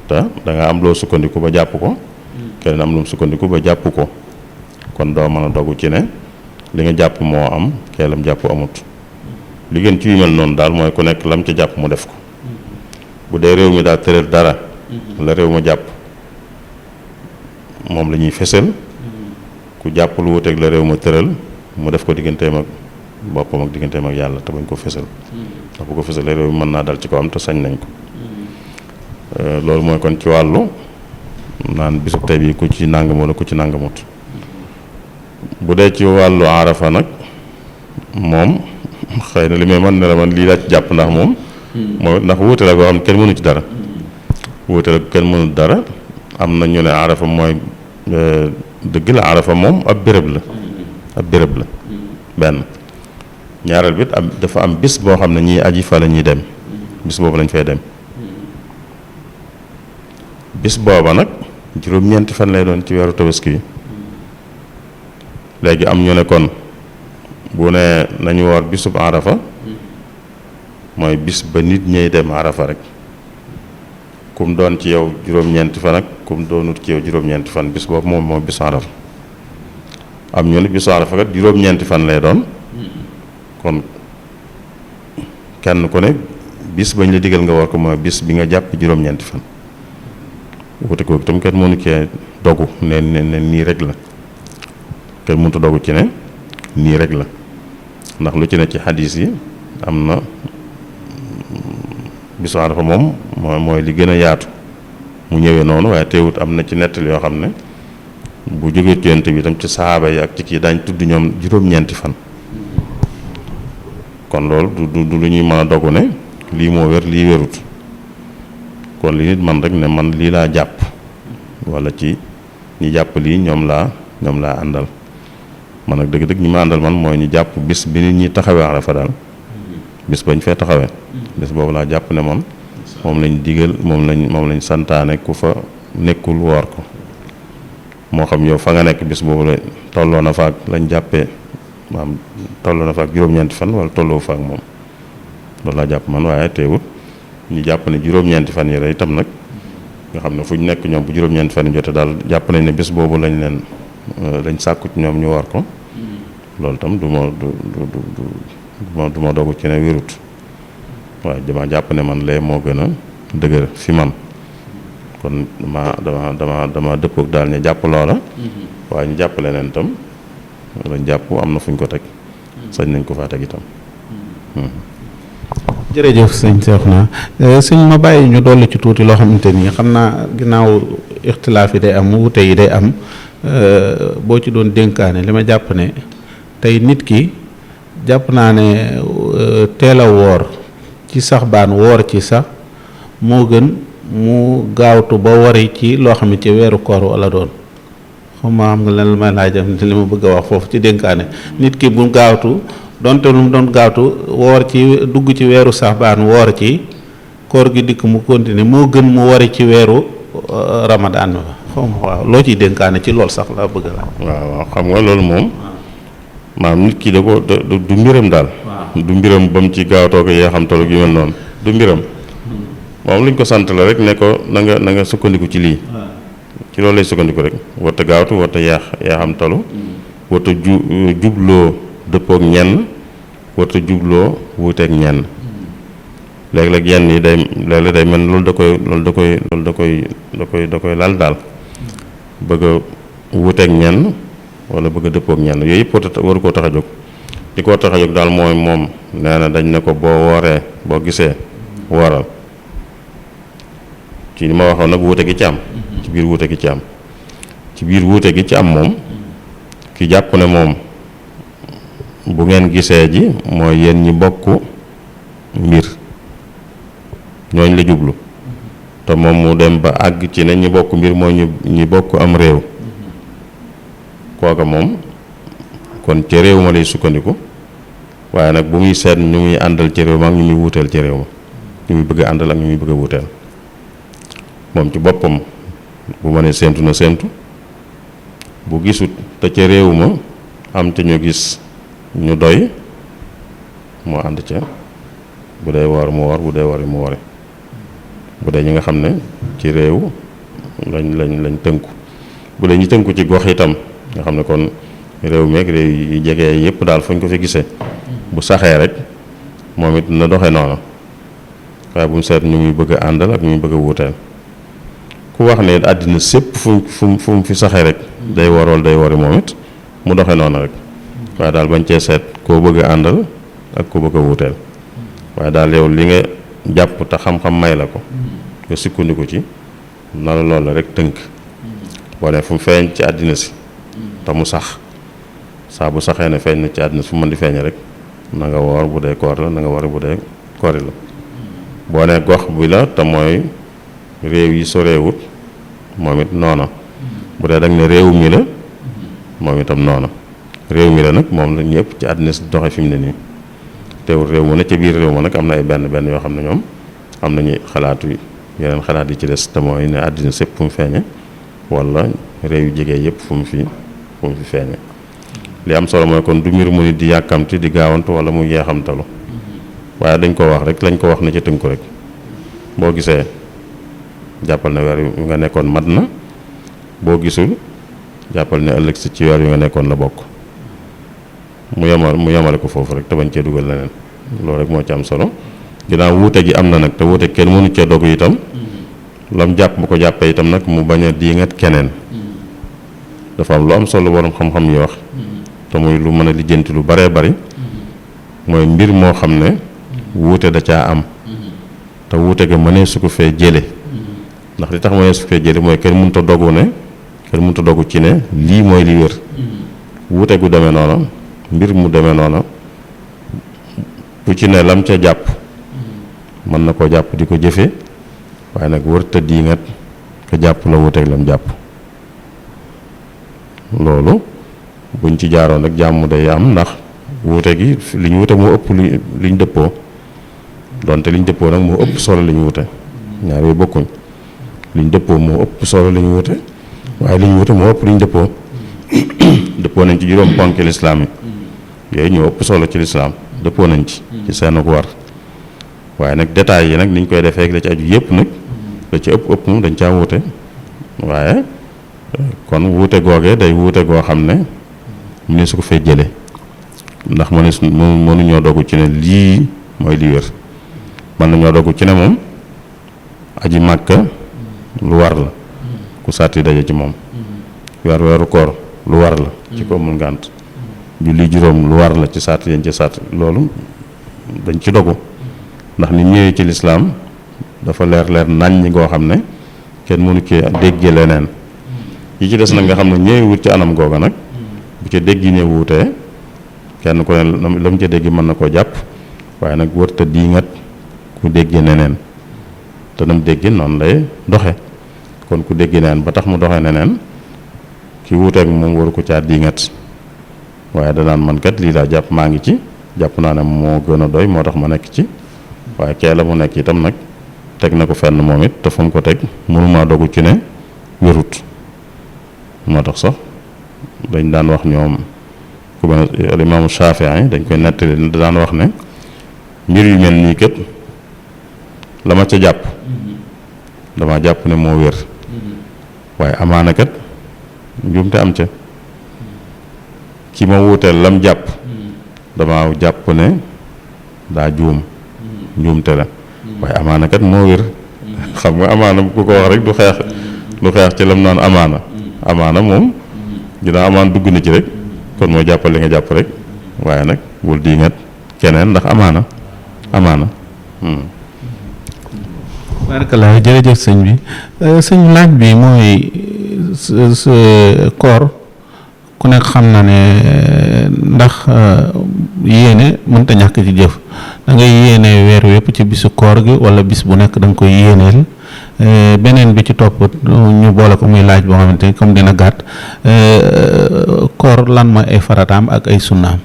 te da nga am loo sukkandiku ba jàpp ko keneen am lu mu sukkandiku ba jàpp ko kon doo mën a dogu ci ne li nga jàpp moo am keelam jàpp amut li gën ci yu mel noonu daal mooy ku nekk lam ca jàpp mu def ko bu dee réew mi daal tëral dara la réew ma jàpp moom la ñuy fesal ku jàpp lu wuteeg la réew ma tëral mu def ko digganteem ak boppam ak digganteem ak yàlla te bañ ko fesal ndax bu ko fesalee réew mi mën naa dal ci ko am te sañ nañ ko loolu mooy kon ci wàllu naan bisub tey bi ku ci nangam wala ku ci nangamut bu dee ci wàllu arafa nag moom xëy na li may man ne la man lii laa ci jàpp ndax moom mooy ndax wuute la goo xam ne kenn mënu ci dara wuute la kenn mënu dara am na ñu ne arafa mooy dëgg la arafa moom ab béréb la benn ñaareel bit dafa am bis boo xam ne ñii aji fa la ñuy dem bis boobu lañ fay dem bis booba nag juróom-ñeenti fan lay doon ci weeru tabaski yi léegi am ñu ne kon bu ne nañu woor bisub arafa mooy bis ba nit ñey dem arafa rek kum doon ci yow juróom-ñeenti fan ak kum doonut ci yow juróom-ñeenti fan bis boobu moom mooy bisu arafa am ñu ne bisu arafa kat juróom-ñeenti fan lay doon kon kenn ku ne bis bañ la digal nga war ko mooy bis bi nga jàpp juróom-ñeenti fan wute ko itam kenn mënu cee dogu ne nii rek la kenn mënut a dogu ci ne nii rek la ndax lu ci ne ci xadis yi am na bisu arafa moom mooy li gën a yaatu mu ñëwee noonu waaye teewut am na ci nettali yoo xam ne bu jógee ci yonent bi itam ci saaba yi ak ci kii daañ tudd ñoom juróom-ñeenti fan kon loolu du lu ñuy mën a dogu ne lii moo wér lii wérut kon li nit man rek ne man lii laa jàpp wala ci ñi jàpp lii ñoom laa àndal man nag dëgg-dëgg ñi ma àndal man mooy ñu jàpp bis bi nit ñi taxawee arafa daal bis bañ fee taxawee bis boobu laa jàpp ne moom lañ digal moom lañ santaane ku fa nekkul woor ko moo xam yow fa nga nekk bis boobu la tolloo na fa ak lañ jàppee maam tolloo na fa ak juróom-ñeenti fan wala tolloo fa ak moom loolu laa jàpp man waaye teewut ñu jàpp ne juróom-ñeenti fan yi rek itam nag nga xam ne fu ñu nekk ñoom bu juróom-ñeenti fan yi jotee daal jàpp nañ ne bis boobu lañ sàkku ci ñoom ñu war ko loolu itam du ma dogu ci ne wérut waaye dama jàpp ne man lee moo gën a dëgër fi man kon dama dëppoog daal ñu jàpp loola waaye ñu jàpp leneen itam lañ jàpp am na fuñ ko teg sañ nañ ko faa teg itam jërëjëf sëñ Cheikhouna sëñ ma bàyyi ñu dolli ci tuuti loo xamante ni xam naa ginnaaw ixtilaaf yi day am wute yi day am boo ci doon dénkaane li ma jàpp ne tey nit ki jàpp naa ne teel a woor ci sax baan woor ci sax moo gën mu gaawtu ba wari ci loo xam ne ci weeru koor wala doon xam nga lan may laajam li ma bëgg a wax foofu ci dénkaane nit ki bu gaawtu donte lu mu doon gaawtu woor ci dugg ci weeru sax baan woor ci koor gi dikk mu continuer moo gën mu wari ci weeru ramadaan ba xam waaw loo ciy dénkaane ci loolu sax laa bëgg la waaw xam nga loolu moom maanaam nit ki da ko du mbiram daal du mbiram ba mu ci gaawtoo ko yee xam tollu yu mel noonu du mbiram moom luñ ko sant la rek ne ko na nga sukkandiku ci lii ci loolu lay sukkandiku rek warta gaawtu warta yaa xam tollu warta jubloo dëppook ñenn warta jubloo wuuteek ñenn léeg-léeg yenn yi léeg-léeg day mel loolu da koy lal daal bëgg a wuuteek ñenn wala bëgg a dëppook ñenn yooyu yëpp waru koo tax a jóg li koo tax a jóg daal mooy moom nee na dañ ne ko boo wooree boo gisee wooral ci li ma waxoon nag wuute gi ci am ci biir wuute gi ci am ci biir wuute gi ci am moom ki jàpp ne moom bu ngeen gisee ji mooy yéen ñi bokk mbir ñooñ la jublu te moom mu dem ba àgg ci ne ñi bokk mbir mooy ñi bokk am réew kooka moom kon ca réew ma lay sukkandiku waaye nag bu muy seet ñu muy àndal ci réew ma ak ñu muy wuuteel ci réew ma ñu muy bëgg a àndal ak ñu muy bëgg a wuuteel moom ci boppam bu ma nee séentu na séentu bu gisut te ca réew ma am ca ñu gis ñu doy moo ànd ca bu dee woor mu woor bu dee wori mu wori bu dee ñi nga xam ne ci réew lañ tënku bu dee ñu tënku ci gox itam nga xam ne kon réew meeg réew yi jege yëpp daal fu ñu ko fi gisee bu saxee rek moom it na doxee noonu waaye bu mu seet ñu muy bëgg a àndal ak ñu muy bëgg a wuuteel ku wax ne àddina sépp fu mu fi saxee rek day warool day wari moom it mu doxee noonu rek waaye daal bañ cee seet koo bëgg a àndal ak koo bëgg a wuuteel waaye daal yow li nga jàpp te xam-xam may la ko nga sukkandiku ci na la loolu rek tënk boo ne fu mu feeñ ci àddina si te mu sax saa bu saxee ne feeñ na ci àddina fu mën di feeñe rek na nga woor bu dee koor la na nga wari bu dee koori la boo ne gox bi la te mooy réew yi soreewut moom it noona bu dee dag ne réew mi la moom itam noona réew mi la nag moom la ñëpp ci àddina si doxe fi mu ne nii teewul réew mu ne ca biir réew ma nag am na ay benn yoo xam ne ñoom am nañu xalaatu yeneen xalaat yi ci des te mooy ne àddina sépp fu mu feeñe wala réew yu jege yëpp fu mu fi feeñe li am solo mooy kon du mbir mu nit di yàkkamti di gaawantu wala mu yeexamtalu waaye dañ ko wax rek lañ ko wax na ca tënku rek boo gisee jàppal ne weer yu nga nekkoon mat na boo gisul jàppal ne ëllëg si ci weer yu nga nekkoon la bokk mu yemale ko foofu rek te bañ cee dugal leneen loolu rek moo ci am solo ginnaaw wuute gi am na nag te wuute kenn mënu cee dogu itam lam jàpp bu ko jàppee itam nag mu bañ a diingat keneen dafa am lu am solo borom xam-xam yi wax te muy lu mën a lijjanti lu baree bari mooy mbir moo xam ne wuute da caa am te wuute ga mënee su ko fee jële ndax li tax mënee su ko fee jële mooy kenn mënut a dogu ci ne lii mooy li wér wuute gu demee noona mbir mu demee noona bu ci ne lam ca jàpp mën na koo jàpp di ko jëfe waaye nag wërta diingat ko jàpp la wuuteeg lam jàpp loolu buñ ci jaaroon rek jàmm day am ndax wuute gi li ñu wute moo ëpp li ñu dëppoo donte li ñu dëppoo nag moo ëpp solo li ñu wute ñaar yooyu bokkuñ li ñu dëppoo moo ëpp solo li ñu wute waaye li ñu wute moo ëpp li ñu dëppoo dëppoo nañ ci juróom ponki lislaam yi yooyu ñoo ëpp solo ci lislaam dëppoo nañ ci seen ko war waaye nag détails yi nag niñ koy defee ak la ci aju yëpp nag la ci ëpp moom dañ caa wuute waaye kon wuute googee day wuute goo xam ne mu ne su ko fee jële ndax mënuñoo dogu ci ne lii mooy li wér mën nañoo dogu ci ne moom aji màkka lu war la ku sàtt yi daje ci moom weeru koor lu war la ci ko mun ngànt julli juróom lu war la ci sàtt yéen ci sàtt loolu dañ ci dogu ndax ni ñëwee ci lislaam dafa leer nañ ñi ngoo xam ne kenn mënu ci déggee leneen yi ci des nag nga xam ne ñëwewut ci anam googa nag bu ca dégg ñëw wutee kenn ku ne la mu ca dégg mën na koo jàpp waaye nag wërta diingat ku déggee neneen te nam déggi noonu lay doxe kon ku déggee neneen ba tax mu doxe neneen ki wuuteeg moom waru ko caa diingat waaye danaan man kat lii laa jàpp maa ngi ci jàpp naa ne moo gën a doy moo tax ma nekk ci waaye kee la mu nekk itam nag teg na ko fenn moom it te fu mu ko teg mënumaa dogu ci ne wérut moo tax sax dañ daan wax ñoom ku mel al imaamu Shaafi'i dañ koy nettali daan wax ne mbir yu mel nii kat la ma ca jàpp dama jàpp ne moo wér waaye amaana kat njuumte am ca ki ma wuuteel lam jàpp dama jàpp ne daa juum njuumte la waaye amaana kat moo wér xam nga amaana ku ko wax rek du xeex ci lam naan amaana moom ginnaaw amaan dugg na ci rek kon mooy jàppal li nga jàpp rek waaye nag bul diingat keneen ndax amaana barakallah jërëjëf sëñ bi sëñ laaj bi mooy koor ku nekk xam na ne ndax yéene mënta ñàkk ci jëf da ngay yéene weer wépp ci bisu koor gi wala bis bu nekk da nga koy yéeneel beneen bi ci topp ñu boole ko muy laaj boo xamante ni comme dina gàtt koor lan mooy ay farataam ak ay sunnaam.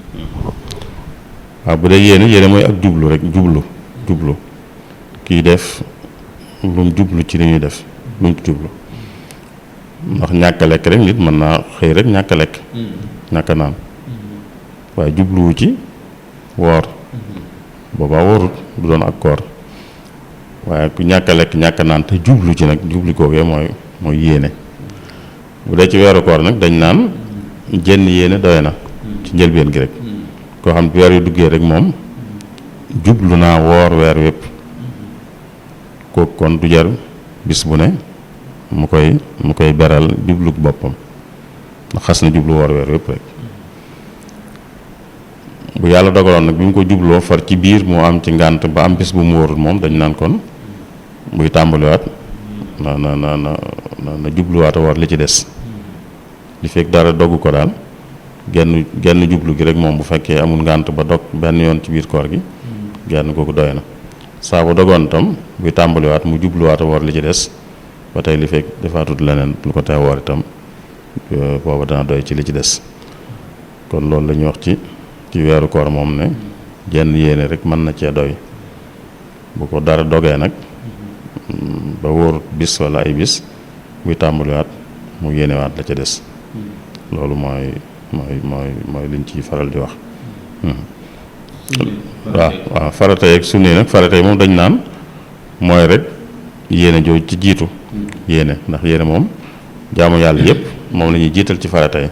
waaw bu dee yéene mooy ak jublu rek jublu kii def lu mu jublu ci li ñuy def lu mu jublu ndax ñàkk a lekk rek nit mën naa xëy rek ñàkk a lekk ñàkk a naan waaye jubluwu ci woor boobaa wóorut du doon ak koor waaye ku ñàkk a lekk ñàkk a naan te jublu ci nag jublu koogee mooy yéene bu dee ci weeru koor nag dañ naan jenn yéene doy na ci njëlbeen gi rek koo xam weer yu duggee rek moom jublu naa woor weer wépp kooku kon du jar bis bu ne mu koy beral jublu boppam ndax xas na jublu woor weer wépp rek bu yàlla dogaloon nag bi mu ko jubloo far ci biir moo am ci ngànt ba am bis bu mu wóorul moom dañ naan kon buy tàmbaliwaat na jubluwaat a woor li ci des li fekk dara dogg ko daal genn jublu gi rek moom bu fekkee amul ngànt ba dog benn yoon ci biir koor gi genn kooku doy na saa bu dogoon tam buy tàmbaliwaat mu jubluwaat a woor li ci des ba tey li fekk defaatut leneen lu ko tee woor itam booba dana doy ci li ci des kon loolu la ñuy wax ci weeru koor moom ne jenn yéene rek mën na cee doy bu ko dara dogee nag ba wóorut bis wala ay bis buy tàmbaliwaat mu yéenewaat la ca des loolu mooy liñ ciy faral di wax waaw farata yeeg sunna nag farata yi moom dañ naan mooy rek yéene jooju ci jiitu yéene ndax yéene moom jaamu yàlla yépp moom la ñuy jiital ci farata yi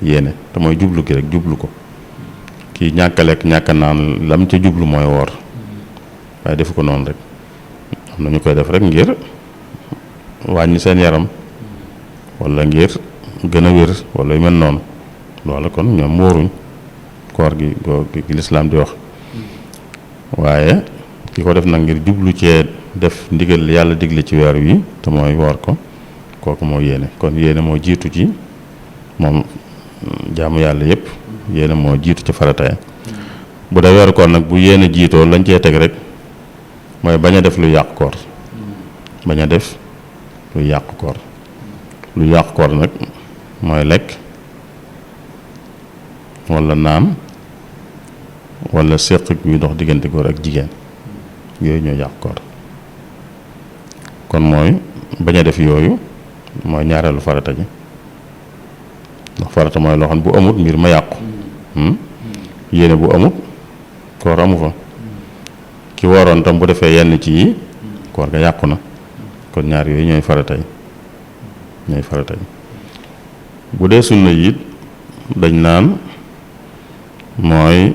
yéene te mooy jublu gi rek jublu ko kii ñàkk a lekk ñàkk a naan lam ca jublu mooy woor waaye defu ko noonu rek am na ñu koy def rek ngir wàññi seen yaram wala ngir gën a wér wala yu mel noonu loola kon ñoom wóoruñ koor gi lislaam di wax waaye ki ko def nag ngir jublu cee def ndigal yàlla digle ci weer wi te mooy woor ko kooku moo yéene kon yéene moo jiitu ci moom jaamu yàlla yépp yéene moo jiitu ci farataay bu dee weeru koor nag bu yéene jiitoo lañ cee teg rek mooy bañ a def lu yàq koor bañ a def lu yàq koor lu yàq koor nag mooy lekk wala naan wala séq bi dox diggante góor ak jigéen yooyu ñoo yàq koor kon mooy bañ a def yooyu mooy ñaareelu farata ji ndax farata mooy loo xam ne bu amut mbir ma yàqu yéene bu amut koor amu fa ki waroon tam bu defee yenn ci yi koor ga yàqu na kon ñaar yooyu ñooy farata yi bu dee sunna yi dañ naan mooy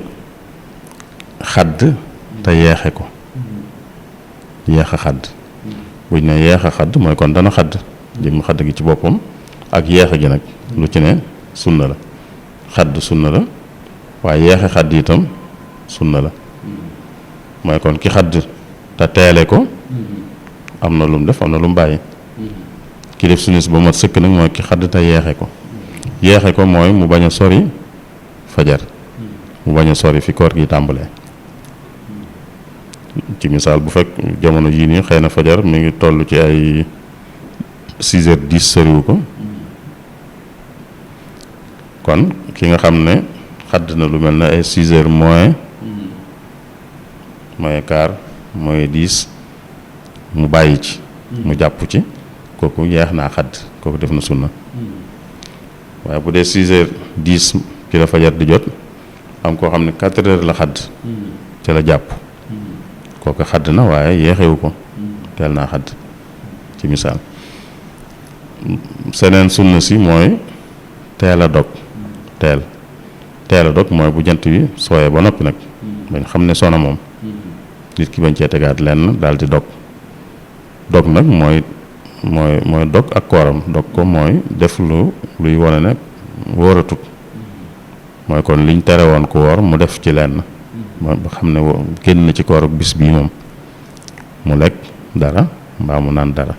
xadd te yeexe ko yeex a xadd buñ ne yeex a xadd mooy kon dana xadd jëm xadd gi ci boppam ak yeexe gi nag lu ci ne sunna la xadd sunna la waaye yeexe xadd itam sunna la mooy kon ki xadd te teele ko am na lu mu def am na lu mu bàyyi ki def sunnis ba mat sëkk nag mooy ki xadd te yeexe ko mooy mu bañ a sori fajar mu bañ a sori fi koor gi tàmbalee ci misaal bu fekk jamono yii nii xëy na fajar mi ngi toll ci ay 6h10 soriwu ko kon ki nga xam ne xadd na lu mel ne ay 6h moins quart moins 10 mu bàyyi ci mu jàpp ci kooku yeex naa xadd kooku def na sunna waaye bu dee 6h10 ci la fajar di jot am koo xam ne 4h la xadd ci la jàpp kooku xadd na waaye yeexewu ko teel naa xadd ci misaal seneen sunna si mooy teel a dog teel a dog mooy bu jant bi sooyee ba noppi nag bañ xam ne sona moom nit ki bañ cee tegaat lenn daal di dog nag mooy dog ak kooram dog ko mooy def luy wone ne wóoratut mooy kon liñ tere woon ko woor mu def ci lenn ba xam ne génn na ci koor ak bis bii moom mu lekk dara mbaa mu naan dara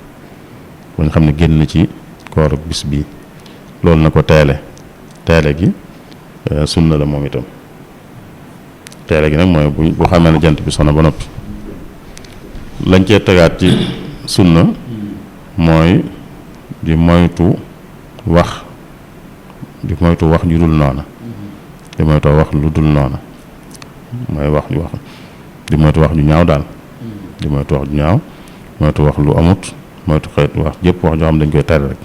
ba nga xam ne génn ci koor bis bii loolu na ko teele gi sunna la moom itam teele gi nag mooy bu xamee ne jant bi sono ba noppi lañ cee tegaat ci sunna mooy di moytu wax ju dul noona di moytu wax lu dul noona mooy di moytu wax ju ñaaw daal di moytu wax ju ñaaw moytu wax lu amut moytu xeet wax jëpp wax joo xam dañ koy tere rek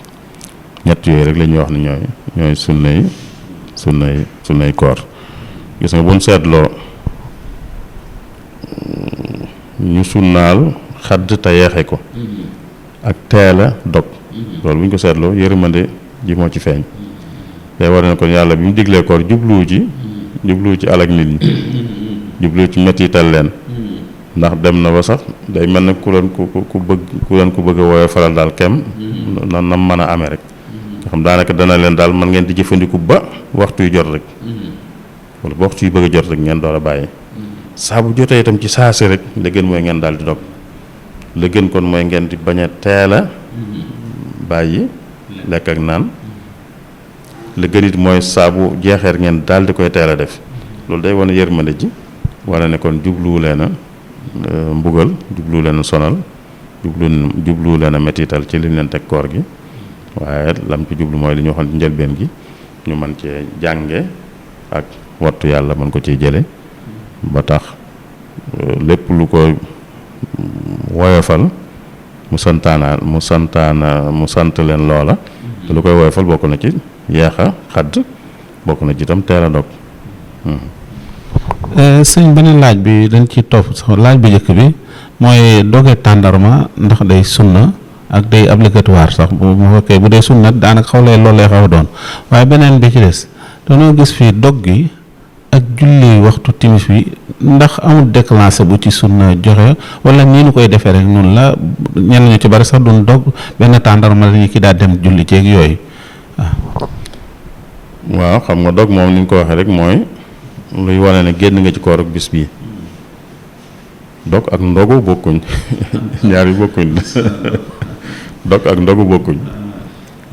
ñett yooyu rek la ñuy wax ne ñooy sunnay koor gis nga buñ seetloo ñu sunnaal xadd te yeexe ko ak teela dog loolu bu ñu ko seetloo yërmande ji moo ci feeñ day war ne kon yàlla bi mu diglee koor jubluwu ci alak nit ñi jubluwu ci mettital leen ndax dem na ba sax day mel ne ku leen bëgg a woowe faral daal kem na mën a amee rek nga xam daanaka dana leen daal man ngeen di jëfandiku ba waxtu yu jot rek wala ba waxtu yu bëgg a jot rek ngeen door a bàyyi saa bu jotee itam ci saasi rek la gën mooy ngeen daal di dog la gën kon mooy ngeen di bañ a teel a bàyyi lekk ak naan la gën it mooy saa bu jeexeer ngeen daal di koy teel a def loolu day wane yërmande ji wane ne kon jubluwu leen a mbugal jubluwu leen a sonal jubluwu leen a mettital ci liñ leen teg koor gi waaye lam ci jublu mooy li ñu waxoon ci njëlbeen gi ñu mën cee jànge ak wattu yàlla mën ko ciy jële ba tax lépp lu ko woyofal mu sant leen loola te lu koy woyofal bokk na ci yeexa xadd bokk na ci itam teel a dog sëñ beneen laaj bi dañ ci topp sax laaj bu njëkk bi mooy doge tàndarma ndax day sunna ak day obligatoire sax bu fekkee bu dee sunna daanaka xaw loolu lay xaw a doon waaye beneen bi ci des dañoo gis fii dog gi ak julli waxtu timis bi ndax amul déclenché bu ci sunna joxe wala nii nu koy defee rek noonu la ñenn ñu ci bari sax duñ dog benn tàndarma la ñu ki daal dem julli ceeg yooyu waaw xam nga dog moom ni ñu ko waxee rek mooy luy wane ne génn nga ci koor ak bis bii dog ak ndogu bokkuñ ñaar yi bokkuñ dog ak ndogu bokkuñ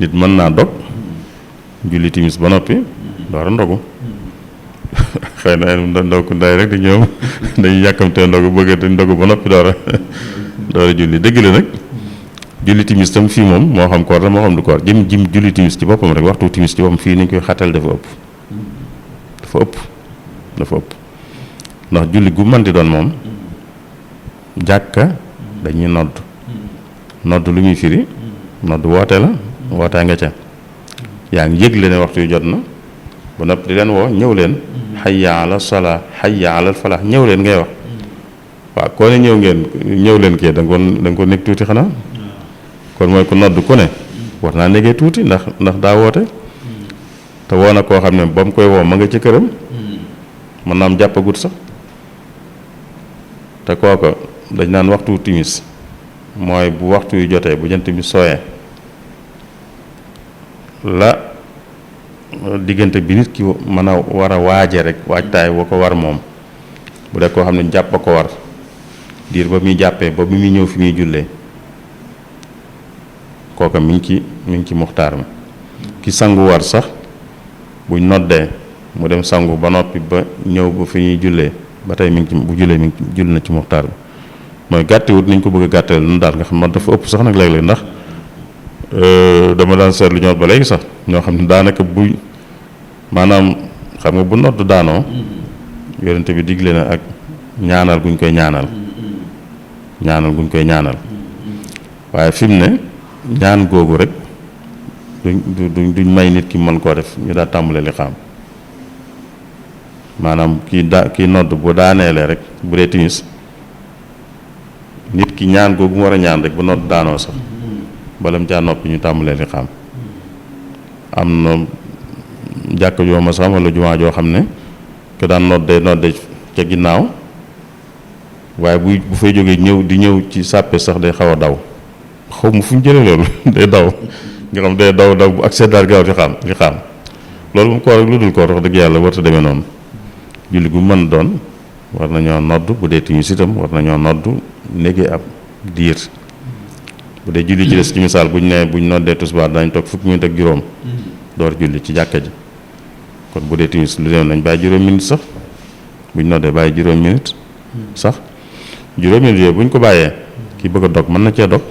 nit mën naa dog julli timis ba noppi door a ndogu xëy na ndok nday rek di ñoom dañuy yàkkamtee ndogu bëgg te ndogu ba noppi door a julli dëgg la nag julli timis tam fii moom moo xam koor la moo xam du koor jëm julli timis ci boppam rek waxtu timis ci boppam fii ni ñu koy xatal dafa ëpp ndax julli gu mën di doon moom jàkka dañuy nodd lu muy firi nodd woote la wootee nga ca yaa ngi yëgle ne waxtu yu jot na ba noppi di leen woo ñëw leen hayya ala salaa hayya ala falaax ñëw leen ngay wax waaw koo ne ñëw leen kii da nga ko nekk tuuti xanaa kon mooy ku nodd ku ne war naa nekkee tuuti ndax daa woote te woo na koo xam ne ba mu koy woo ma nga ci këram mën naa am jàppagut sax te kooko dañ naan waxtu timis mooy bu waxtu yu jotee bu jant bi sooyee la diggante bi nit ki mën a war a waaje rek waajtaay woo ko war moom bu dee koo xam ne jàpp a ko war diir ba muy jàppee ba bi muy ñëw fi muy jullee kooka mi ngi ci muxtaar mi ki sangu war sax buñ noddee mu dem sangu ba noppi ba ñëw ba fi ñuy jullee ba tey mi ngi ci bu jullee mi ngi jull na ci muxtaar bi mooy gàttewut niñ ko bëgg a gàttale nu daal nga xam man dafa ëpp sax nag léeg-léeg ndax dama daan seetlu ñoo ba léegi sax ñoo xam ne daanaka bu maanaam xam nga bu nodd daanoo yonente bi digle na ak ñaanal guñ koy ñaanal waaye fi mu ne ñaan googu rek duñ may nit ki mën koo def ñu daa tàmbale li xam maanaam kii nodd bu daaneele rek bu dee timis nit ki ñaan googu mu war a ñaan rek bu nodd daanoo sax balam caa noppi ñu tàmbalee li xam am na jàkk joo ma sax wala jumaa joo xam ne ke daan nodde ca ginnaaw waaye bu fay jógee ñëw ci sàppe sax day xaw a daw xaw ma fu ñu jëlee loolu day daw nga xam day daw bu ak seddaar gaaw li xam loolu mu koor ak lu dul koor wax dëgg yàlla warta demee noonu julli gu mën doon war nañoo nodd bu dee timis itam war nañoo nodd néegi ab diir bu dee julli ci des ci misaal buñ noddee tisbaar dañ toog fukki minute ak juróom door julli ci jàkka ji kon bu dee timis lu dem nañ bàyyi juróom minute sax buñ noddee bàyyi juróom minute sax juróom minute yooyu buñ ko bàyyee ki bëgg a dog mën na cee dog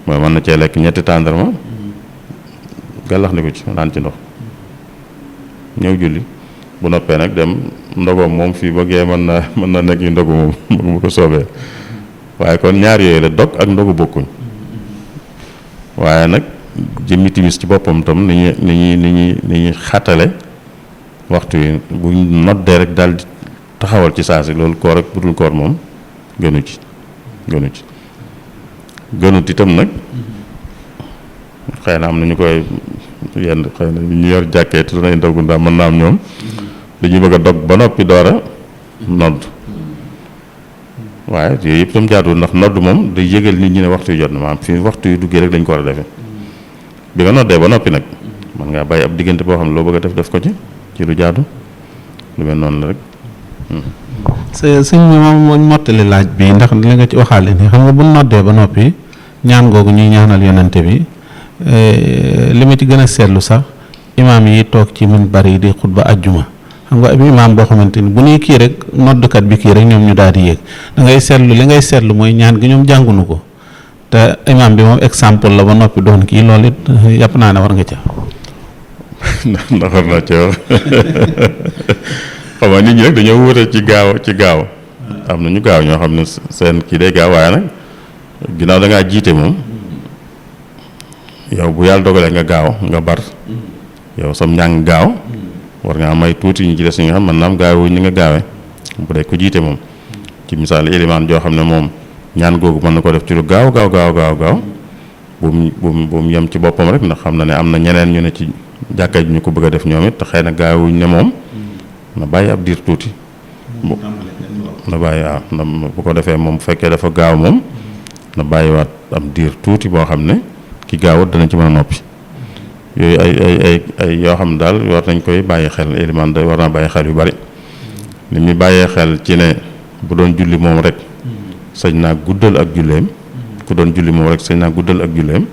mooy mën na cee lekk ñetti tàndarma gàllax ni ko ci naan ci ndox ñëw julli bu noppee nag dem ndogoom moom fii ba gee mën na nekk yu ndogu moom bu ko soobee waaye kon ñaar yooyu la dog ak ndogu bokkuñ waaye nag jëmmi timis ci boppam tam ni ñuy xàttale waxtu yi bu noddee rek daal di taxawal ci saa si loolu koor ak budul koor moom gënut itam nag xëy na am na ñu koy yenn xëy na ñu yor jàkkee te danañ ndogu ndax mën naa am ñoom dañuy bëgg a dog ba noppi door a nodd waaye yooyu yëpp tam jaaduwul ndax nodd moom day yëgal nit ñi ne waxtu yu jot na maanaam fii waxtu yu duggee rek dañ ko war a defee bi nga noddee ba noppi nag man ngaa bàyyi ab diggante boo xam ne loo bëgg a def ko ci lu jaadu lu mel noonu la rek. sëñ bi moom mottali laaj bi ndax li nga ci waxaale ni xam nga bu noddee ba noppi ñaan googu ñuy ñaanal yonente bi li ma ci gën a seetlu sax imaam yi toog ci minbar yi di xutba ajjuma xam nga ab imaam boo xamante ni bu nuy kii rek noddkat bi kii rek ñoom ñu daal di yéeg da ngay seetlu li ngay seetlu mooy ñaan gi ñoom jàngunu ko te imaam bi moom exemple la ba noppi doon kii loolu it yàpp naa ne war nga ca. ndax war naa ca wax xam nga nit ñi nag dañoo wute ci gaaw am na ñu gaaw ñoo xam ne seen kii day gaaw waaye nag ginnaaw da ngaa jiite moom yow bu yàlla dogalee nga gaaw nga bar yow sam njàng gaaw war ngaa may tuuti ñu ci des ñi nga xam man naam gaawuñ ni nga gaawee bu dee ko jiite moom ci misaal ilimaan joo xam ne moom ñaan googu mën na ko def ci lu gaaw bu mu yem ci boppam rek ndax xam na ne am na ñeneen ñu ne ci jàkka ji ñu ko bëgg a def ñoom it te xëy na gaawuñ ne moom na bàyyi ab diir tuuti na bàyyi waaw bu ko defee moom bu fekkee dafa gaaw moom na bàyyiwaat ab diir tuuti boo xam ne ki gaawut dana ci mën a noppi yooyu ay yoo xam ne daal war nañ koy bàyyi xel élimaan da war naa bàyyi xel yu bari li muy bàyyee xel ci ne bu doon julli moom rek sañ naa guddal ak julleem ku doon julli moom rek sañ naa guddal ak julleem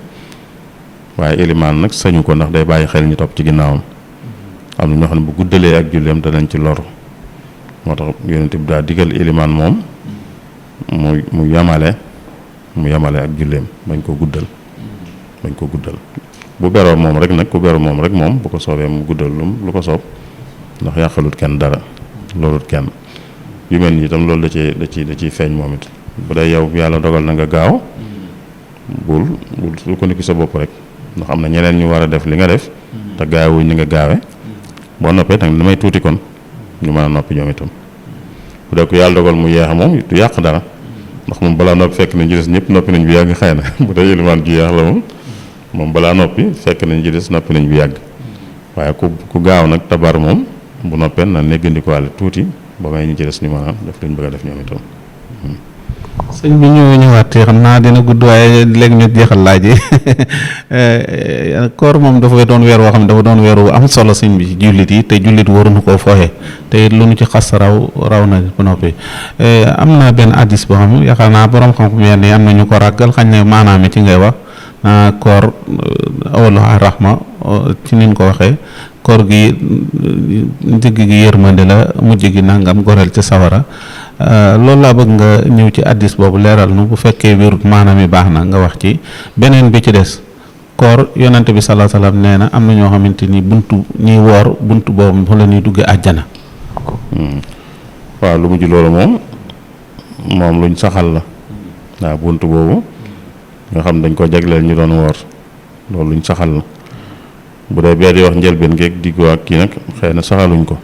waaye élimaan nag sañu ko ndax day bàyyi xel ñu topp ci ginnaawam am na ñoo xam ne bu guddalee ak julleem danañ ci loru moo tax yonent bi daa digal élimaan moom mu yamale ak julleem bañ ko guddal bu beroo moom rek nag ku beroo moom rek moom bu ko soobee mu guddal lu ko soob ndax yàqalut kenn dara loolut kenn yu mel ni itam loolu da ciy feeñ moom it bu dee yow yàlla dogal na nga gaaw bul su ko niki sa bopp rek ndax am na ñeneen ñu war a def li nga def te gaawuñ ni nga gaawe boo noppee nag damay tuuti kon ñu mën a noppi ñoom itam bu dee ko yàlla dogal mu yeexa moom du yàq dara ndax moom balaa noppi fekk nañ ci des ñëpp noppi nañ bi yàgg xëy na bu dee ilimaan ju yeex la moom balaa noppi fekk nañ ci des noppi nañ bi yàgg waaye ku gaaw nag tabar moom bu noppee na néggandikuwaale tuuti ba may ñu ci des ñu mën a def lañ bëgg a def ñoom itam. sëñ bi ñëwaat xam naa dina gudd waaye léegi ñu jeexal laaj yi koor moom dafa doon weer woo xam ne dafa doon weer wu am solo sëñ bi ci jullit yi te jullit waruñu koo fooxe te lu nu ci xas raw na ba noppi am na benn addis boo xam yaakaar naa borom xam-xam yenn yi am na ñu ko ràggal xañ ne maanaam ci ngay wax koor awalu rahma ci nin ko waxee koor gi njëgg gi yërmande la mujj gi nangam goreel ci sawara loolu laa bëgg nga ñëw ci addis boobu leeral nu bu fekkee wérut maanaam yi baax na nga wax ci beneen bi ci des koor yonante bi salaa salaam nee na am na ñoo xamante ni buntu ñuy woor buntu boobu fa la ñuy duggee àjjana. waaw lu mujj loolu moom luñ saxal la waaw buntu boobu nga xam dañ ko jagleel ñu doon woor loolu luñ saxal la bu dee bee di wax njëlbeen geeg diggu ak kii nag xëy na saxaluñ ko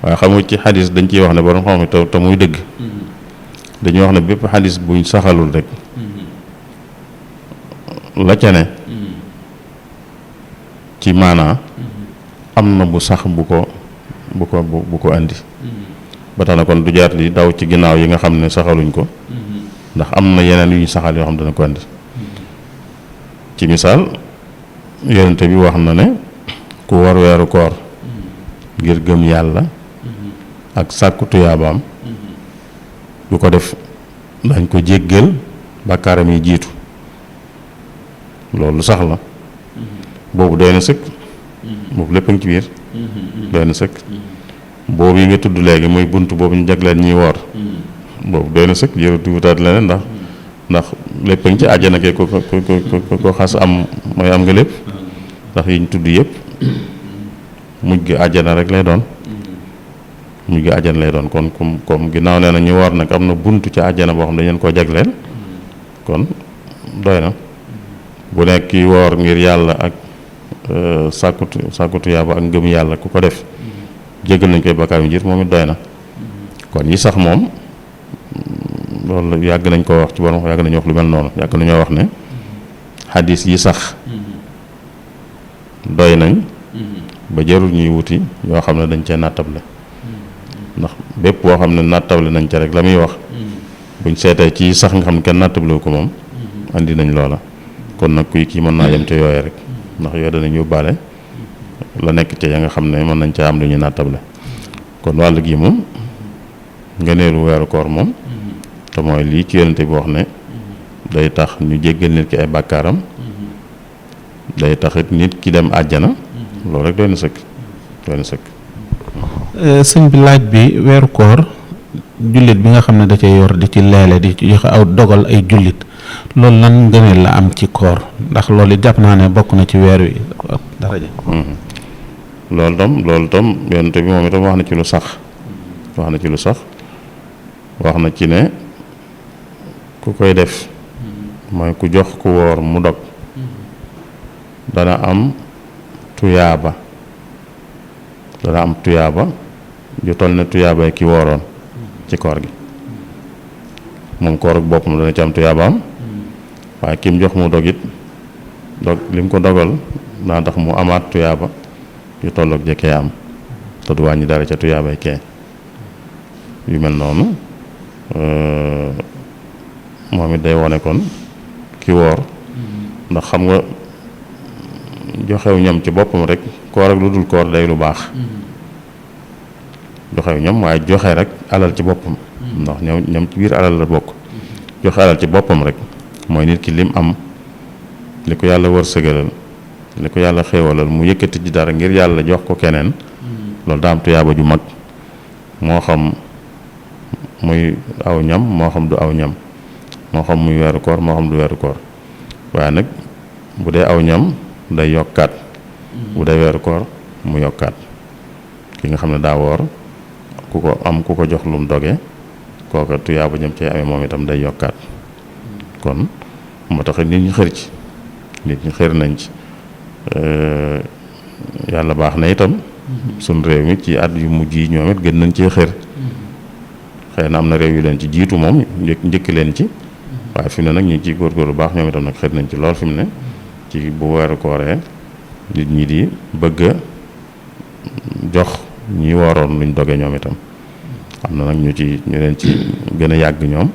waaye xam nga ci xadis dañ ciy wax ne borom xam ne te muy dëgg dañuy wax ne bépp xadis buñ saxalul rek la ca ne ci maanaa am na bu sax bu ko andi ba tax na kon du jaar di daw ci ginnaaw yi nga xam ne saxaluñ ko ndax am na yeneen yu ñu saxal yoo xam dana ko andi ci misaal yonente bi wax na ne ku war weeru koor ngir gëm yàlla ak sàkku tuyaabaam du ko def dañ ko jéggal bàkkaaram yi jiitu loolu sax la boobu doy na sëkk boobu lépp a ngi ci biir doy na sëkk boobu yi nga tudd léegi muy bunt boobu ñu jagleel ñuy woor boobu doy na sëkk jërëtu wutaat leneen ndax lépp a ngi ci àjjana ke ko xas am mooy am nga lépp ndax yi ñu tudd yëpp mujj gi àjjana rek lay doon mujj gi àjjana lay doon kon comme ginnaaw nee na ñu woor nag am na buntu ci àjjana boo xam ne dañ leen koo jagleel kon doy na bu nekk ki woor ngir yàlla ak sàkkutu yàlla ak ngëm yàlla ku ko def jéggal nañ koy bakkaar yu jiit moom it doy na kon yi sax moom loolu yàgg nañ ko wax ci borom yàgg nañu wax lu mel noonu yàgg nañoo wax ne xadis yi sax doy nañ ba jarul ñuy wuti yoo xam ne dañ cee nattable ndax bépp boo xam ne nattable nañ ca rek la muy wax buñ seetee ci sax nga xam ne kenn nattable ko moom andi nañ loola kon nag kuy kii mën naa yem ca yooye rek ndax yooyu danañ yóbbaale la nekk ca ya nga xam ne mën nañ caa am lu ñuy nattable kon wàll gi moom ngëneelu weeru koor moom te mooy lii ci yonente bi wax ne day tax ñu jéggal nit ki ay bàkkaaram day taxit nit ki dem àjjana loolu rek doy na sëkk doy na sëkk. sëñ bi laaj bi weeru koor jullit bi nga xam ne da cay yor di ci leele di ci joxe aw dogal ay jullit loolu lan ngëneel la am ci koor ndax loolu it jàpp naa ne bokk na ci weer wi daraja. loolu tam yonente bi moom itam wax na ci lu sax wax na ci lu sax wax na ci ne ku koy def mooy ku jox ku woor mu dog dana am tuyaaba ju toll ne tuyaabay ki wooroon ci koor gi moom koor ak boppam dana ci am tuyaabaam waaye ki mu jox mu dog it dog li mu ko dogal daa tax mu amaat tuyaaba yu tolloog jëkkee am te du wàññi dara ca tuyaabay kee yu mel noonu moom it day wone kon ki woor ndax xam nga joxew ñam ci boppam rek koor ak lu dul koor day lu baax joxew ñam waaye joxe rek alal ci boppam ndax ñam ci biir alal la bokk joxe alal ci boppam rek mooy nit ki lim am li ko yàlla wërsëgalal li ko yàlla xéewalal mu yëkkati ci dara ngir yàlla jox ko keneen loolu daa am tuyaaba ju mag moo xam muy aw ñam moo xam du aw ñam moo xam muy weeru koor moo xam du weeru koor waaye nag bu dee aw ñam day yokkaat bu dee weeru koor mu yokkaat ki nga xam ne daa woor ku ko jox lum doge kooka tuyaaba jëm cee amee moom itam day yokkaat kon moo tax nit ñi xër ci nit ñi xër nañ ci yàlla baax na itam suñ réew mi ci at yu mujj yi ñoom it gën nañ cee xër xëy na am na réew yu leen ci jiitu moom njëkk leen ci waaye fi mu ne nag ñu ngi ciy góorgóorlu baax ñoom itam nag xër nañ ci lool fi mu ne ci bu weeru kooree nit ñi di bëgg a jox ñi waroon luñ doge ñoom itam am na nag ñu leen ci gën a yàgg ñoom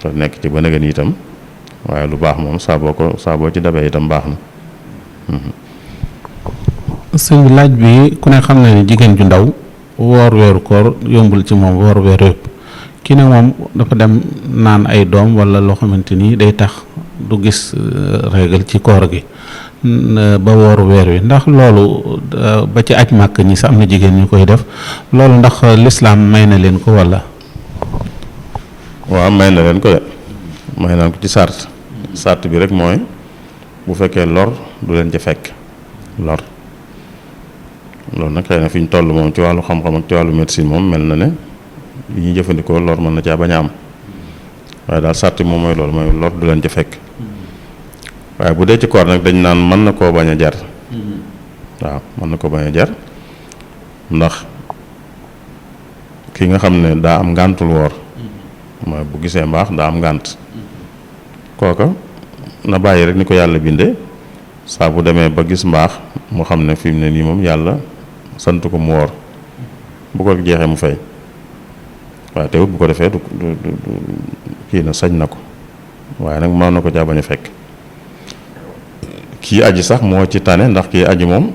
te nekk ci ba nëgën itam waaye lu baax moom saa boo ci dabee itam baax na. sëñ bi laaj bi ku ne xam na ne jigéen ju ndaw woor weeru koor yombul ci moom woor weeru yëpp kii ne moom dafa dem naan ay doom wala loo xamante ni day tax du gis régal ci koor gi ba wooru weer wi ndax loolu ba ci aj màkk ñi sax am na jigéen ñu koy def loolu ndax lislaam may na leen ko wala. waaw may na leen ko de may naan ko ci sart bi rek mooy bu fekkee lor du leen ca fekk lor loolu nag xëy na fi ñu toll moom ci wàllu xam-xam ak ci wàllu médecine moom mel na ne li ñuy jëfandikoo lor mën na caa bañ a am waaye daal sart moom mooy loolu mooy lor du leen ca fekk waaye bu dee ci koor nag dañ naan mën na koo bañ a jar waaw mën na koo bañ a jar ndax ki nga xam ne daa am ngàntul woor mooy bu gisee mbaax daa am ngànt kooka na bàyyi rek ni ko yàlla bindee saa bu demee ba gis mbaax mu xam ne fi mu ne nii moom yàlla sant ko mu woor bu ko jeexee mu fay waaye teewut bu ko defee du kii na sañ na ko waaye nag mën na ko caa bañ a fekk kii aji sax moo ci tane ndax kii aji moom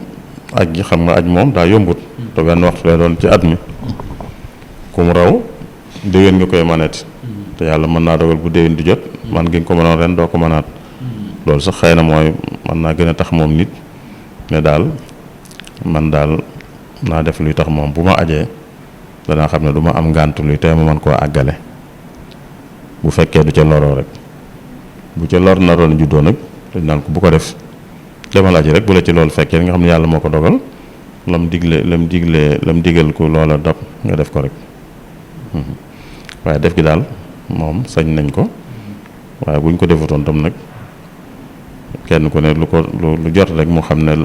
aj gi xam nga aj moom daa yombut te benn waxtu lay doon ci at mi ku mu raw déwén nga koy manati te yàlla mën naa dogal bu déwén di jot man gi nga ko mënoon ren doo ko mënaat loolu sax xëy na mooy mën naa gën a tax moom nit ne daal man daal naa def luy tax moom bu ma ajee danaa xam ne du ma am ngànt luy tey ma mën koo àggale bu fekkee du ca loroo rek bu ca lor naroon juddoo nag dañ naan ko bu ko def demal aji rek bu la ci loolu fekkee nga xam ne yàlla moo ko dogal lam digal ko loola dab nga def ko rek waaye def gi daal moom sañ nañ ko waaye buñ ko defutoon tam nag kenn ku ne lu jot rek mu xam ne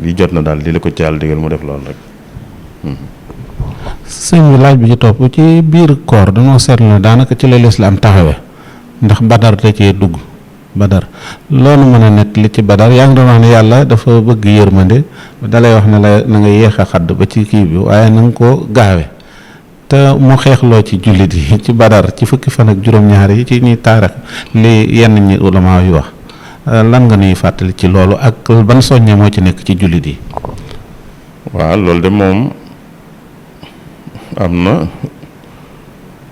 li jot na daal di la ko ci yàlla digal mu def loolu rek. sëñ bi laaj bi ci topp ci biir koor dañoo seetlu ne daanaka ci la lislaam taxawe ndax badar da cee dugg badar loolu mën a nekk li ci badar yaa ngi doon wax ne yàlla dafa bëgg yërmande dalay wax ne la na nga yéex a xadd ba ci kii bi waaye na nga ko gaawe te mu xeexloo ci jullit yi ci badar ci fukki fan ak juróom-ñaar yi ci ñuy taarix li yenn ñi ulama yu wax lan nga nuy fàttali ci loolu ak ban soññe moo ci nekk ci jullit yi. waaw loolu de moom am na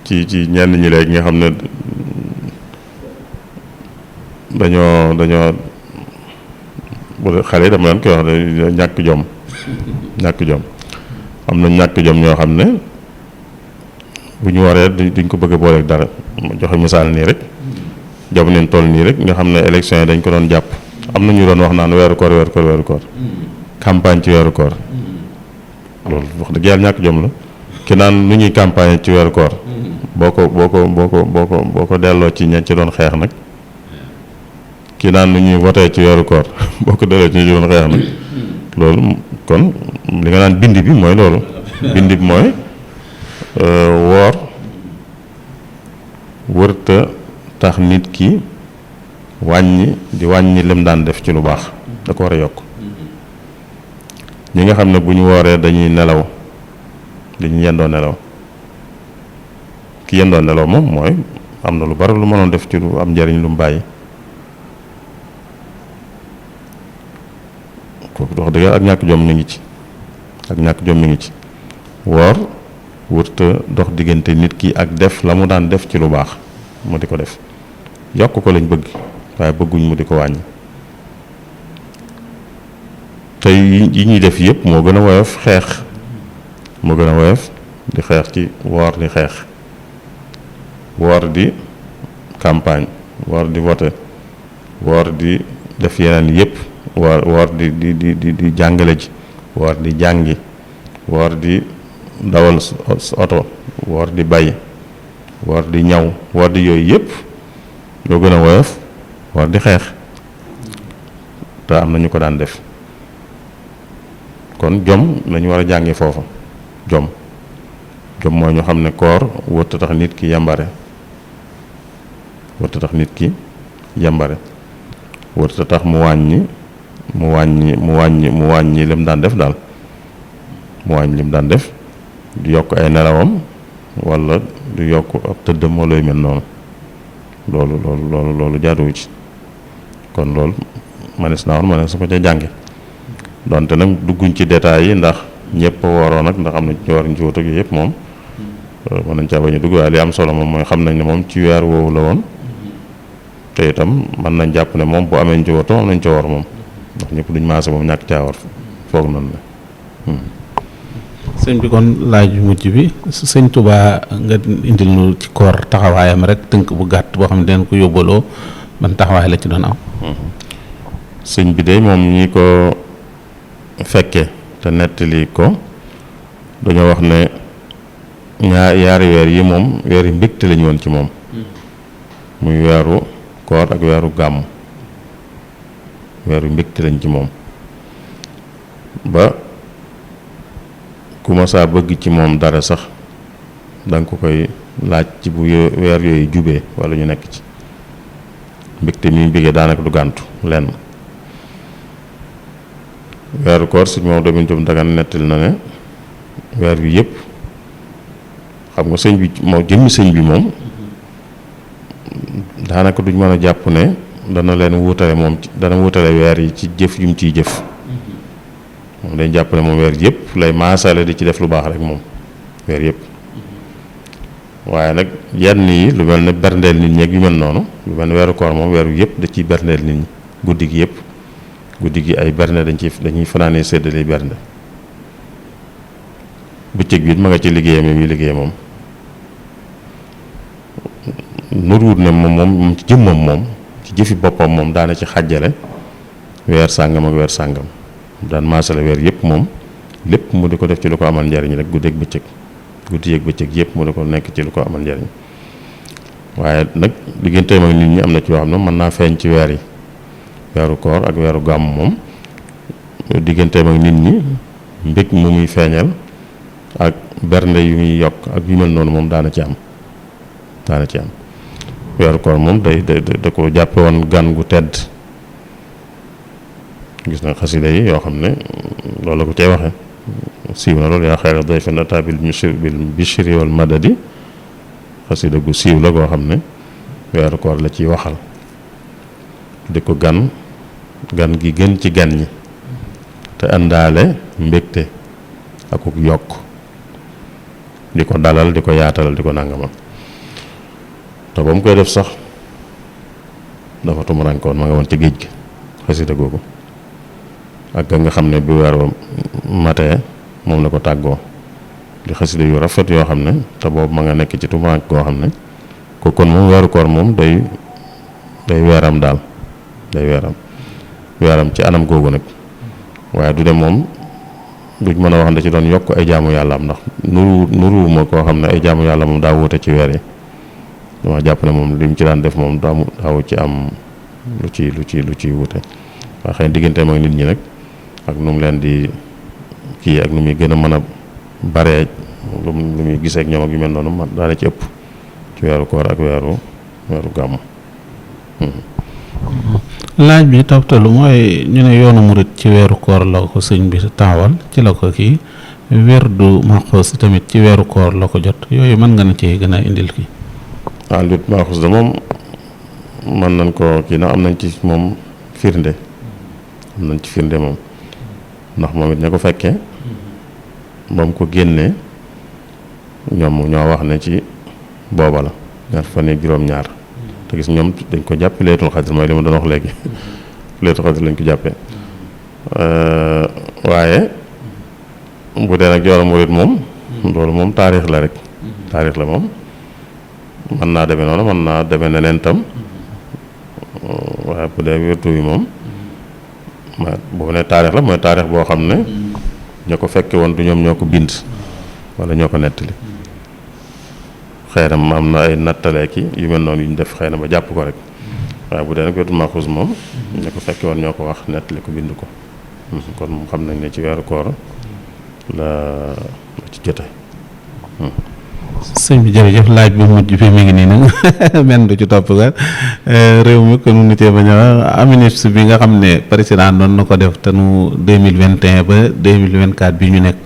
ci ñenn ñi léegi nga xam ne dañoo bu xale yi dama leen koy wax de ñàkk jom am na ñàkk jom ñoo xam ne bu ñu waree duñ ko bëgg a booleeg dara joxe misaal nii rek jamono toll nii rek nga xam ne élection yi dañ ko doon jàpp am na ñu doon wax naan weeru koor campagne ci weeru koor loolu wax dëgg yàlla ñàkk jom la ki naan nu ñuy campagne ci weeru koor boo ko delloo ci ña ci doon xeex nag ki naan nu ñuy voté ci weeru koor boo ko delloo ci ña ci doon xeex nag loolu kon li nga naan bind bi mooy loolu bind bi mooy woor wërta tax nit ki wàññi lim daan def ci lu baax da ko war a yokk ñi nga xam ne bu ñu wooree dañuy nelaw dañuy yendoo nelaw ki yendoo nelaw moom mooy am na lu bari lu mënoon def ci lu am njariñ lu mu bàyyi kooku wax dëgg ak ñàkk jom mi ngi ci woor wërta dox diggante nit ki ak def la mu daan def ci lu baax mu di ko def yokk ko lañ bëgg waaye bëgguñ mu di ko wàññi te yi ñuy def yëpp moo gën a woyof xeex di xeex ci woor di xeex woor di campagne woor di vote woor di def yeneen yëpp woor di jàngale ji woor di jàngi woor di dawal oto woor di bay woor di ñaw woor di yooyu yëpp loo gën a woyof woor di xeex te am na ñu ko daan def kon jom lañu war a jàngi foofa jom mooy ñu xam ne koor wërta tax nit ki yambare wërta tax mu wàññi lim daan def daal mu wàññi lim daan def du yokk ay nelawam wala du yokk ab tëddam wala yu mel noonu loolu jaaduwu ci kon loolu manees ko ca jànge donte nag dugguñ ci détails yi ndax ñëpp waroon nag ndax am na ci war ñu ci wut ak yooyu yëpp moom mën nañ caa bañ a dugg waaye li am solo moom mooy xam nañ ne moom ci weer woowu la woon te itam mën nañ jàpp ne moom bu amee ñu ci war tam am nañ ca war moom ndax ñëpp duñ maase moom ñàkk caa war foog noonu la. sëñ bi kon laaj mujj bi sëñ Touba nga indil nu ci koor taxawaayam rek tënk bu gàtt boo xam ne den ko yóbbaloo ban taxawaay la ci doon am. sëñ bi de moom ñi ko fekke te nettali ko dañoo wax ne yaari weer yi moom weeri mbégte lañu woon ci moom muy weeru koor ak weeru gàmm weeru mbégte lañ ci moom ba ku ma saa bëgg ci moom dara sax danga ko koy laaj ci bu weer yooyu jubee wala ñu nekk ci mbégte mi mbégee daanaka du gàntu lenn weeru koor sëñ moom damin jom dagan nettali na ne weer bi yëpp xam nga sëñ bi moo jëmmi sëñ bi moom daanaka duñ mën a jàpp ne dana leen wutale moom dana wutale weer yi ci jëf yu mu ciy jëf moom dañ jàpp ne moom weer yëpp lay maasale di ci def lu baax rek moom weer yëpp waaye nag yenn yi lu mel ne berndeel nit ñi ak yu mel noonu lu mel ne weeru koor moom weeru yëpp da ciy berndeel nit ñi guddi gi yëpp guddi gi ay bernde dañuy fanaanee séddale bernde bëccëg bi it ma nga ci liggéeyam yi muy liggéey moom nuruwut ne moom ci jëmmam moom ci jëfi boppam moom daana ci xàjjale weer sàngam ak weer sàngam daan maasale weer yëpp moom lépp mu di ko def ci lu ko amal njariñ rek guddi ak bëccëg guddi yeeg bëccëg yëpp mu di ko nekk ci lu ko amal njariñ waaye nag digganteem ak nit ñi am na ci yoo xam ne mën naa feeñ ci weer yi weeru koor ak weeru gàmm moom digganteem ak nit ñi mbég mu muy feeñal ak bernde yu muy yokk ak yu mel noonu moom daana ci am weeru koor moom da ko jàppe woon gan gu tedd gis na xasida yi yoo xam ne loolu la ko cay waxe siiw na loolu yaa xayra dayfin ataa bil bishri wal madadi xasida gu siiw la goo xam ne weeru koor la ciy waxal di ko gan gi gën ci gan ñi te àndaale mbégte akuk yokk di ko dalal di ko yaatalal di ko nangamal te ba mu koy def sax dafa tumuraankoon ma nga woon ci géej gi xasida googu ak nga xam ne bi weeru matee moom la ko tàggoo di xasida yu rafet yoo xam ne te boobu ma nga nekk ci tumuraank goo xam ne ko kon moom weeru koor moom day weeram daal day weeram ci anam googu nag waaye du dem moom duñ mën a wax da ci doon yokk ay jaamu yàlla am ndax nuruwuma koo xam ne ay jaamu yàlla moom daa wuute ci weer yi dama jàpp ne moom li mu ci daan def moom daawu ci am lu ci wuute waaye xëy na digganteem ak nit ñi nag ak nu mu leen di kii ak nu muy gën a mën a baree lu muy gisee ak ñoom ak yu mel noonu man daana ci ëpp ci weeru koor ak weeru gàmm. laaj bi toftalu mooy ñu ne yoonu murit ci weeru koor la ko sëñ bi taawal ci la ko kii werdu maxuus tamit ci weeru koor la ko jot yooyu mën nga na cee gën a indil kii. waaw lu maxuus da moom mën nañ ko kii ndax am nañ ci moom firnde moom ndax moom it ña ko fekkee ba mu ko génnee ñoom ñoo wax ne ci booba la ñaar fan ak juróom-ñaar te gis ñoom dañ ko jàppe laylatul xadr mooy li ma doon wax léegi laylatul xadr lañ ko jàppee waaye bu dee nag yoonu murit moom loolu moom taarix la rek taarix la moom mën naa demee noonu mën naa demee neneen tam waaye bu dee wértu bi moom boo ne taarix la mooy taarix boo xam ne ñoo ko fekke woon du ñoom ñoo ko bind wala ñoo ko nettali xëy na am na ay nattaleeki yu mel noonu yu ñu def xëy na ba jàpp ko rek waaye bu dee nag wetu maxuus moom ñoo ko fekke woon ñoo ko wax nettali ko bind ko kon moom xam nañ ne ci weeru koor la ci jote. sëñ bi jërëjëf laaj bi mujj fi mi ngi nii nag men du ci topp ga réew mi ko nu cee bañ a ministre bi nga xam ne président doon na ko def te nu 2021 ba 2024 bi ñu nekk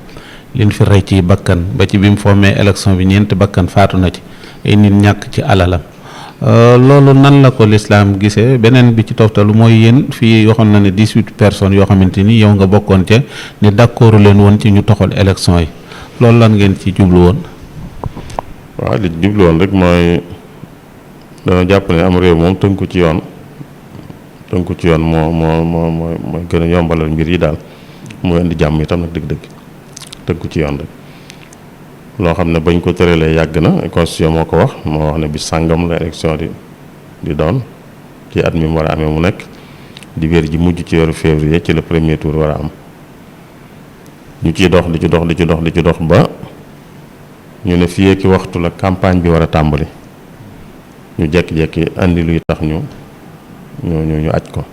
liñ fi rey ci bakkan ba ci bi mu fommee élection bi ñeenti bakkan faatu na ci ay nit ñàkk ci alalam loolu nan la ko lislaam gisee beneen bi ci toftalu mooy yéen fii waxoon na ne 18 personnes yoo xamante ni yow nga bokkoon ca ni d'accordu leen woon ci ñu toxal élection yi loolu lan ngeen ci jublu woon. waaw li jublu woon rek mooy dana jàpp ne am réew moom tënku ci yoon mooy gën a yombalal mbir yi daal moo indi jàmm itam nag dëgg-dëgg tënku ci yoon rek loo xam ne bañ ko tëralee yàgg na constitution moo ko wax moo wax ne bi sàngam la élection di doon ci at mi mu war a amee mu nekk di wér ji mujj ci weeru février ci le premier tour war a am ñu ciy dox di ci dox ba ñu ne fii ki waxtu la campagne bi war a tàmbali ñu jekki-jekki andi luy tax ñu aj ko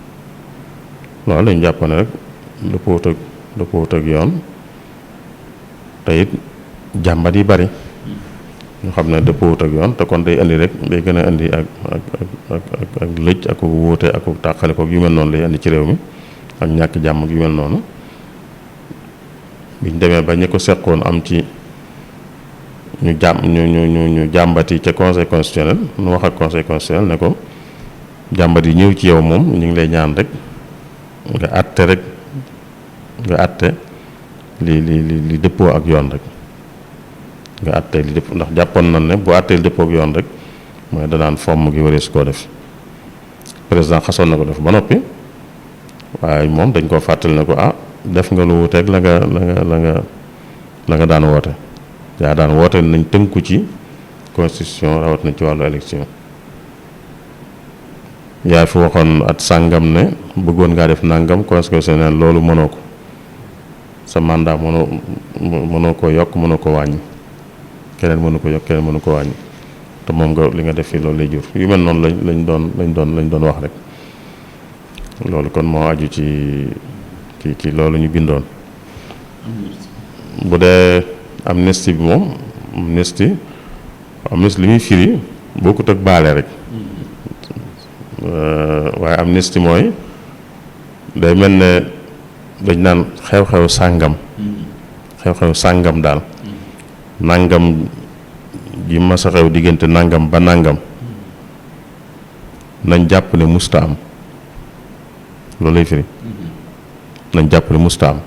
loolu lañu jàpp ne rek dëppoot ak yoon te it jàmbat yi bari ñu xam ne dëppoot ak yoon te kon day indi rek day gën a indi ak lëj ak wuute ak tàqale ko yu mel noonu lay indi ci réew mi ak ñàkk jàmm yu mel noonu biñ demee ba ñi ko seqoon am ci ñu jàmbati ca conseil constitutionnel nu wax ak conseil constitutionnel ne ko jàmbat yi ñëw ci yow moom ñu ngi lay ñaan rek nga àtte li dëppoo ak yoon rek nga àttee li dëpp ndax jàppoon nañ ne bu àttee li dëppoo ak yoon rek mooy danaan fomm gi waree su koo def président xasoon na ko def ba noppi waaye moom dañ koo fàttali ne ko def nga lu wuteeg la nga daan woote yaa daan woote nañ tënku ci constitution rawat na ci wàllu élection yaa fi waxoon at sàngam ne bëggoon ngaa def nàngam constitution loolu mënoo ko sa mandat mënoo ko yokk mënoo ko wàññi keneen mënu ko yokk keneen mënu ko wàññi te moom nga li nga def fii loolu lay jur yu mel noonu lañ doon wax rek loolu kon moo aju ci loolu ñu bindoon bu dee amnistie bi moom amnistie li muy firi bokkut ak baale rek waaye amnistie mooy day mel ne dañ naan xew-xew sàngam daal nangam ji ma sa xew diggante nangam ba nangam nañ jàpp ne musta am loolu lay firi nañ jàpp ne musta am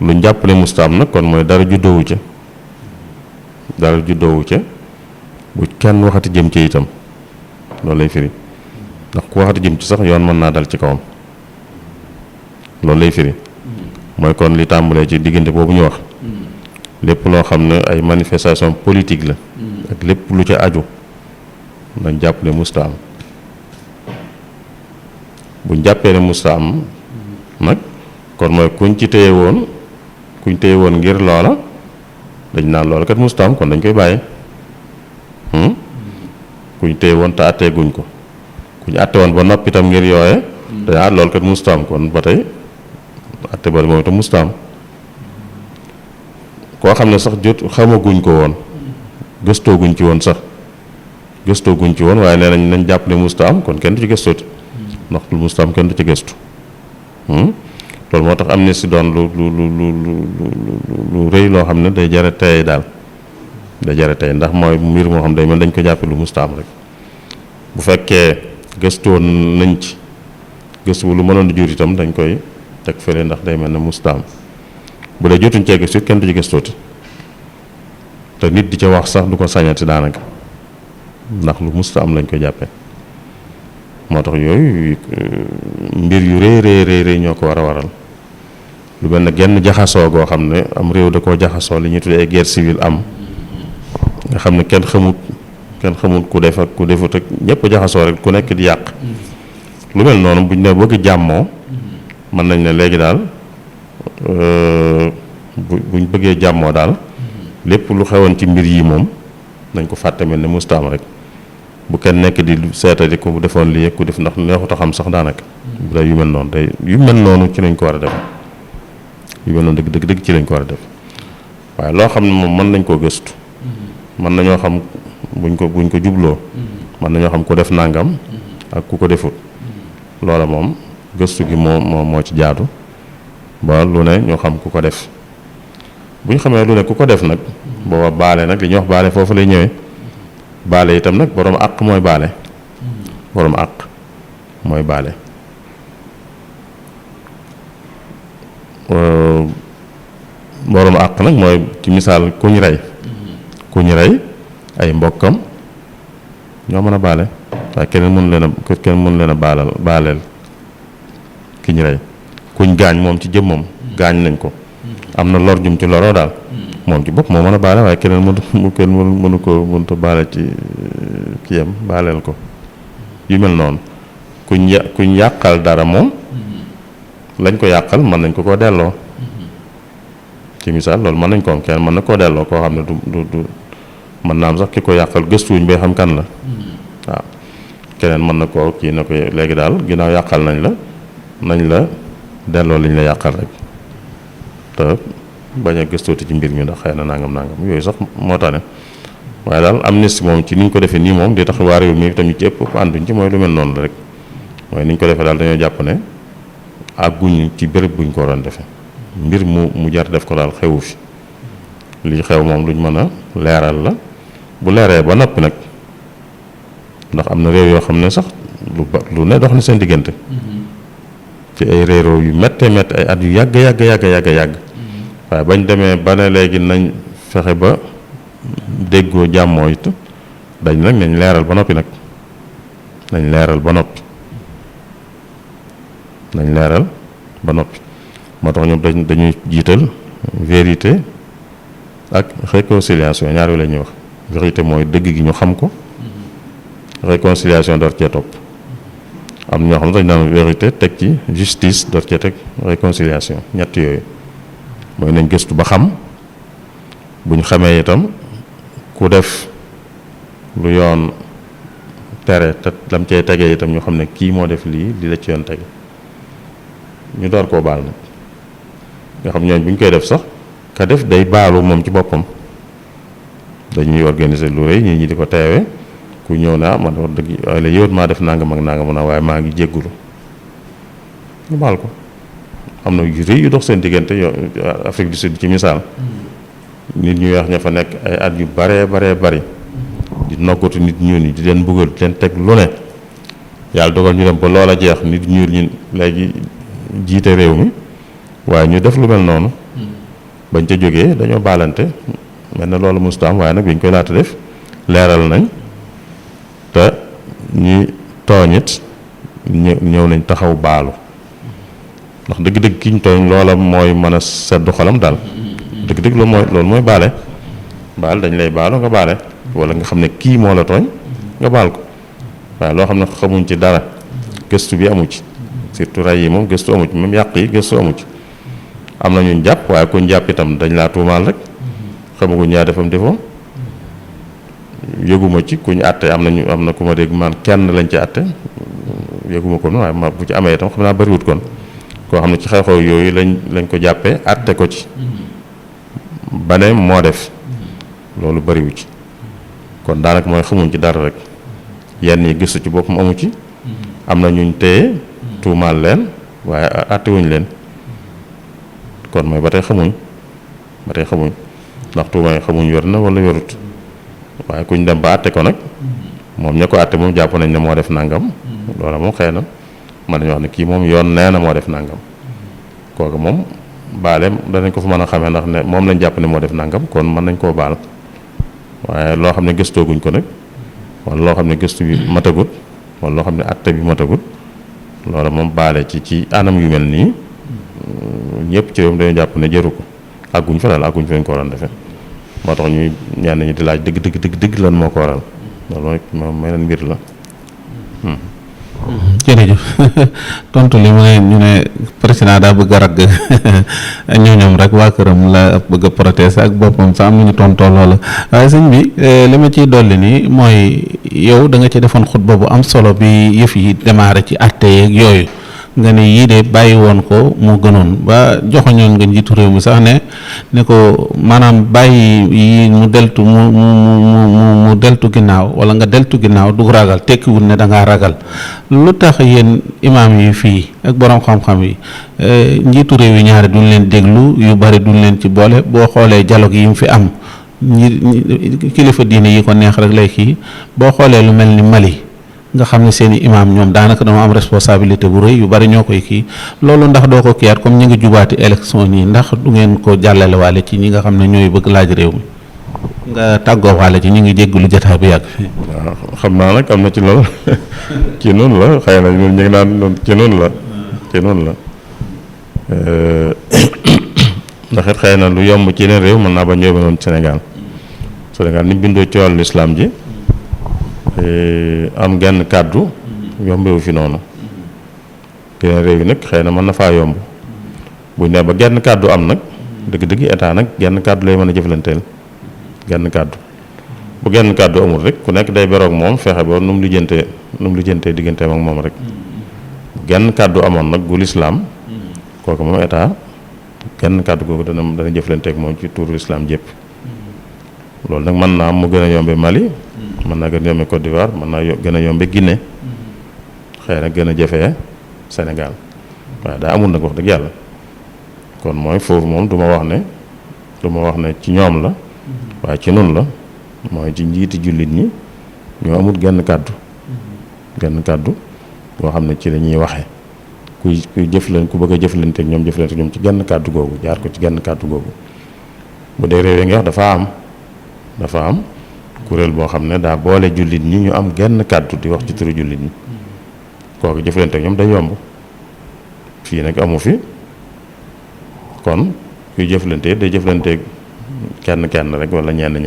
luñ jàpp ne musta am nag kon mooy dara juddoowu ca bu kenn waxati jëm ci itam loolu lay firi ndax ku waxati jëm ci sax yoon mën naa dal ci kawam loolu lay firi mooy kon li tàmbalee ci diggante boobu ñu wax lépp loo xam ne ay manifestation politique la ak lépp lu ca aju nañ jàpp ne musta am buñ jàppee ne musta am nag kon mooy kuñ téye woon ngir loola dañ naan loola kat musta am kon dañ koy bàyyi kuñ téye woon te àttee guñ ko kuñ àtte woon ba noppi itam ngir yooye dañ loolu kat musta am kon ba tey àtte ba moom itam musta am koo xam ne sax xamaguñ ko woon gëstooguñ ci woon waaye nee nañ jàpp ne musta am kon kenn du ci gëstooti ndax lu musta am kenn du ci gëstu loolu moo tax amnistie doon lu rëy loo xam ne day jare tey daal day jare tey ndax mooy mbir moo xam day mel dañ ko jàppe lu musta am rek bu fekkee gëstoon nañ ci gëstu bu lu mënoon di jur itam dañ koy teg fële ndax day mel ne musta am bu dee jotuñ cee gëstu kenn du ci gëstooti te nit di ca wax sax du ko sañati daanaka ndax lu musta am lañ koy jàppe moo tax yooyu mbir yu rëy ñoo ko war a waral lu mel ne genn jaxasoo goo xam ne am réew da koo jaxasoo li ñuy tuddee ay guerre civile am nga xam ne kenn xamut ku def ak ku defut ak ñëpp jaxasoo rek ku nekk di yàq lu mel noonu buñ ne bëgg jàmmoo mën nañ ne léegi daal buñ bëggee jàmmoo daal lépp lu xewoon ci mbir yi moom nañ ko fàtte mel ne mustaam rek bu kenn nekk di seetati ku defoon lii ku def ndax neexut a xam sax daanaka bu dee yu mel noonu day yu mel noonu ci lañ ko war a def yu mel noonu dëgg ci lañ ko war a def waaye loo xam ne moom mën nañ koo gëstu mën nañoo xam buñ ko jubloo mën nañoo xam ku def nangam ak ku ko defut loola moom gëstu gi moo ci jaadu ba lu ne ñoo xam ku ko def bu ñu xamee lu ne ku ko def nag booba baale nag li ñuy wax baale foofu lay ñëwee baale itam nag boroom àq mooy baale boroom àq mooy baale boroom àq nag mooy ci misaal ku ñu rey ay mbokkam ñoo mën a baale waaye kenn mën leen a baaleel ki ñu rey kuñ gaañ moom ci jëmmam gaañ nañ ko am na lor jum ci loroo daal moom ci bopp moo mën a baale waaye keneen mënut a baale ci kiyam baaleel ko yu mel noonu kuñ yàqal dara moom lañ ko yàqal mën nañ ko delloo ci misaal loolu mën nañ ko am kenn mën na koo delloo koo xam ne du mën naa am sax ki ko yàqal gëstuwuñ bay xam kan la waaw keneen mën na koo kii na ko léegi daal ginnaaw yàqal nañ la delloo liñ la yàqal rek te bañ a gëstooti ci mbir mi ndax xëy na nangam yooyu sax moo tax ne waaye daal amnistie moom ci niñ ko defee nii moom di tax waa réew mi tamit ci ëpp ànduñ ci mooy lu mel noonu la rek mooy niñ ko defee daal dañoo jàpp ne àgguñ ci béréb buñ ko waroon defee mbir mu jar def ko daal xewu fi lii xew moom luñ mën a leeral la bu leeree ba noppi nag ndax am na réew yoo xam ne sax lu ne dox na seen diggante ci ay réeroo yu métte ay at yu yàgg waaye bañ demee ba ne léegi nañ fexe ba déggoo jàmmoo it dañ nag nañ leeral ba noppi nag nañ leeral ba noppi moo tax ñoom dañuy jiital vérité ak réconciliation ñaar yooyu la ñuy wax vérité mooy dëgg gi ñu xam ko réconciliation door cee topp am ñoo xam ne dañ naan vérité teg ci justice door cee teg réconciliation ñett yooyu mooy nañ gëstu ba xam bu ñu xamee itam ku def lu yoon tere te lam cay tegee itam ñu xam ne kii moo def lii la ci yoon tege ñu door koo baal nag nga xam ñooñ bu ñu koy def sax ka def day baalu moom ci boppam dañuy organiser lu rëy ñi di ko teewe ku ñëw naa man wax dëgg waaye la yëwat maa def nangam ak nangam na waaye maa ngi jéggulu ñu baal ko am na yu rëy yu dox seen diggante Afrique du Sud ci misaal nit ñu weex ña fa nekk ay at yu baree bari di noggatu nit ñuul ñi di leen buggal di leen teg lu ne yàlla dogal ñu dem ba loola jeex nit ñuul ñi léegi jiite réew mi waaye ñu def lu mel noonu bañ ca jógee dañoo baalante mel na loolu musta am waaye nag biñ koy laata def leeral nañ te ñi tooñit ñëw nañ taxaw baalu ndax dëgg-dëgg ki ñu tooñ loola mooy mën a seddu xolam daal dëgg-dëgg loolu mooy baale dañ lay baalu nga baale wala nga xam ne kii moo la tooñ nga baal ko waaye loo xam ne xamuñ ci dara gëstu bi amu ci surtout rey yi moom gëstu amu ci même yàq yi gëstu amu ci am na ñun jàpp waaye kuñ jàpp itam dañ laa tuumaal rek xamaguñ ñaa defam defoo yëguma ci kuñ àtte am na ku ma dégg man kenn lañ ci àtte yëguma ko waaye ma bu ci amee itam xam naa bariwut kon koo xam ne ci xew-xew yooyu lañ ko jàppee àtte ko ci ba ne moo def loolu bariwu ci kon daanaka mooy xamuñ ci dara rek yenn yi gëstu ci boppam amu ci am na ñuñ téye tuumaal leen waaye àttewuñ leen kon mooy ba tey xamuñ ndax tuuma yi xamuñ yor na wala yorut waaye kuñ dem ba àtte ko nag moom ña ko àtte moom jàpp nañ ne moo def nangam loola moom xëy na mën nañu wax ne kii moom yoon nee na moo def nangam kooku moom baale danañ ko fa mën a xamee ndax ne moom lañ jàpp ne moo def nangam kon mën nañ koo baal waaye loo xam ne gëstooguñ ko nag wala loo xam ne gëstu bi matagut wala loo xam ne àtte bi matagut loola moom baale ci anam yu mel nii ñëpp ci réew mi dañoo jàpp ne jëru ko àgguñ fa daal àgguñ fa ñu ko waroon defee moo tax ñuy ñenn ñi di laaj dëgg lan moo ko waral loolu moom meneen mbir la. jërëjëf tontu li mu ne ñu ne président daa bëgg a ragg ñooñam rek waa këram la bëgg a protester ak boppam sax am nañu tontoo loola waaye sëñ bi li ma ciy dolli nii mooy yow da nga ci defoon xutba bu am solo bi yëf yi démarré ci àtte yeeg yooyu nga ne yii de bàyyi woon ko moo gënoon ba joxoñoon nga njiitu réew mi sax ne ko maanaam bàyyi yi mu deltu mu deltu ginnaaw wala nga deltu ginnaaw du ragal tekkiwul ne da ngaa ragal lu tax yéen imaam yi fii ak borom xam-xam yi njiitu réew yi ñaari duñ leen déglu yu bari duñ leen ci boole boo xoolee dialogue yi mu fi am kilifa diine yi ko neex rek lay kii boo xoolee lu mel ni Mali nga xam ne seen i imaam ñoom daanaka dama am responsabilité bu rëy yu bari ñoo koy kii loolu ndax doo ko kiyaat comme ñi ngi jubaati élection nii ndax du ngeen ko jàllale waale ci ñi nga xam ne ñooy bëgg laaj réew mi nga tàggoo waale ci ñi ngi jéggulu jotaay bi yàgg. waaw xam naa nag am na ci loolu ci noonu la xëy na ñun ñu ngi naan ci noonu la ndax it xëy na lu yomb ci yeneen réew mën naa bañ a yomb noonu Sénégal ni bindoo ci wàllu islam ji. am genn kàddu yombewu fi noonu yeneen réew yi nag xëy na mën na faa yomb buñ ne ba genn kàddu am nag dëgg-dëgg état nag genn kàddu lay mën a jëflanteel genn kàddu bu genn kàddu amul rek ku nekk day beroog moom fexe ba nu mu lijjantee digganteem ak moom rek genn kàddu amoon nag gu lislaam kooku moom état genn kàddu googu dana jëflanteeg moom ci tuuru lislaam jépp loolu nag mën naa am mu gën a yombe Mali mën naa gën a yombe Côte d'Ivoire mën naa gën a yombe Guinée xëy na gën a jafee Sénégal waaye daa amul nag wax dëgg yàlla kon mooy foofu moom du ma wax ne ci ñoom la waaye ci nun la mooy ci njiiti jullit ñi ñoo amul genn kàddu boo xam ne ci la ñuy waxe kuy ku bëgg a jëflante ak ñoom ci genn kàddu googu jaar ko ci genn kàddu googu bu dee réew yi nga wax dafa am dafa am kuréel boo xam ne daa boole jullit ñi ñu am genn kàddu di wax ci turu jullit ñi kooku jëflante ak ñoom day yomb fii nag amu fi kon kuy jëflante day jëflante kenn rek wala ñenn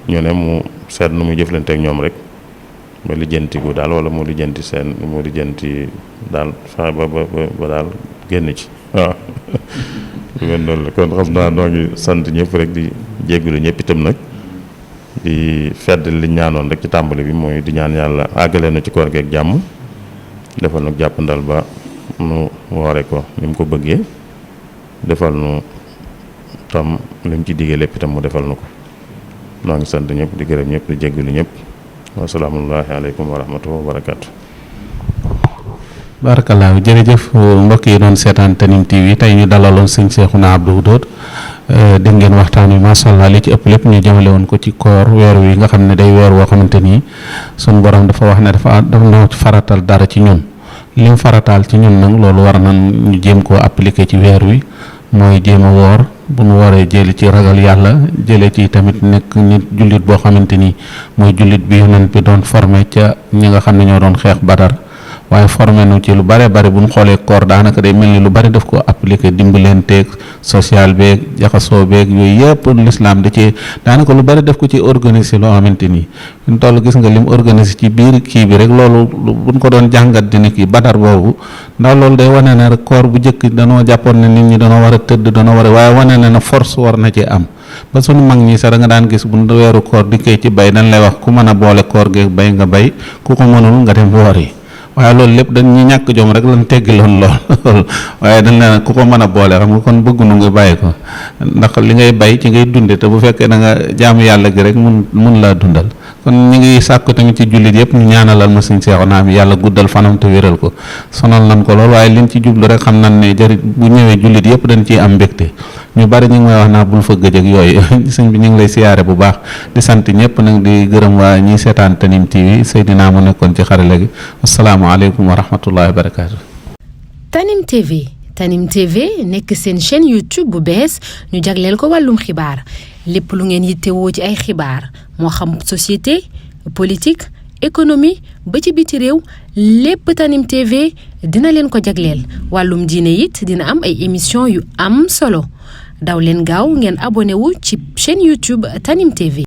ñu ne mu seet nu muy jëflante ak ñoom rek ba lijjantiku daal wala mu lijjanti daal fexe ba daal génn ci waaw lu mel noonu la kon xam naa noo ngi sant ñëpp rek di jéggulu ñëpp itam nag di fedd li ñaanoon rek ci tàmbali bi mooy di ñaan yàlla àggale na ci koor gi ak jàmm defal nag jàppandal ba nu woore ko ni mu ko bëggee defal nu tam li mu ci diggee lépp itam mu defal nu ko noo ngi sant ñëpp di gërëm ñëpp di jéggulu ñëpp wasalaamullahi aleykum wa rahmatullahi wa barakaatu. barakallahu jërëjëf mbokk yi doon seetaan Tanime TV tey ñu dalaloon sëñ Cheikhouna Abdou Wadoud dégg ngeen waxtaan wi macha allah li ci ëpp lépp ñu jëmale woon ko ci koor weer wi nga xam ne day weer woo xamante ni suñ borom dafa wax ne dafa na faratal dara ci ñun lim farataal ci ñun nag loolu war na ñu jéem koo appliquer ci weer wi mooy jéem a woor bu ñu waree jëli ci ragal yàlla jëlee ci tamit nekk nit jullit boo xamante ni mooy jullit bi yonent bi doon formé ca ñi nga xam ne ñoo doon xeex Badar waaye formé nu ci lu bare bari bu ñu xoolee koor daanaka day mel ni lu bari daf ko appliqué dimbalenteeg social beeg jaxasoo beeg yooyu yëpp l'islam da ci daanaka lu bari daf ko ci organiser loo xamante ni ñu toll gis nga lim organiser ci biir kii bi rek loolu buñ ko doon jàngat dina kii Badar boobu ndax loolu day wane ne rek koor bu njëkk danoo jàppoon ne nit ñi danoo war a tëdd danoo war a waaye wane ne na force war na ci am ba sunu mag ñi sax da nga daan gis bu weeru koor di koy ci bay dañ lay wax ku mën a boole koor geeg bay nga bay ku ko mënul nga dem woori waaye loolu lépp dañ ñu ñàkk jom rek lan teggiloon lool waaye dañ la ku ko mën a boole xam nga kon bëggunu nga bàyyi ko ndax li ngay bay ci ngay dunde te bu fekkee da nga jaamu yàlla gi rek mun laa dundal kon ñu ngi sàkku tamit ci jullit yëpp ñu ñaanalal ma sëñ Cheikhouna mi yàlla guddal fanam te wéral ko sonal nan ko lool waaye liñ ci jublu rek xam nañ ne jëri bu ñëwee jullit yëpp dañ ciy am mbégte ñu bari ñu ngi may wax naa bul fa gëj ak yooyu sëñ bi ñu ngi lay siyaare bu baax di sant ñëpp nag di gërëm waa ñiy seetaan Tanime TV Seydina mu nekkoon ci xarale gi asalaamaaleykum wa rahmatullahi wa barakaatu. Tanime TV nekk seen chaîne YouTube bu bees ñu jagleel ko wàllum xibaar lépp lu ngeen yittewoo ci ay xibaar moo xam société politique économie ba ci biti réew lépp Tanime TV dina leen ko jagleel wàllum diine it dina am ay émission yu am solo daw leen gaaw ngeen abonné wu ci chaîne YouTube Tanime TV.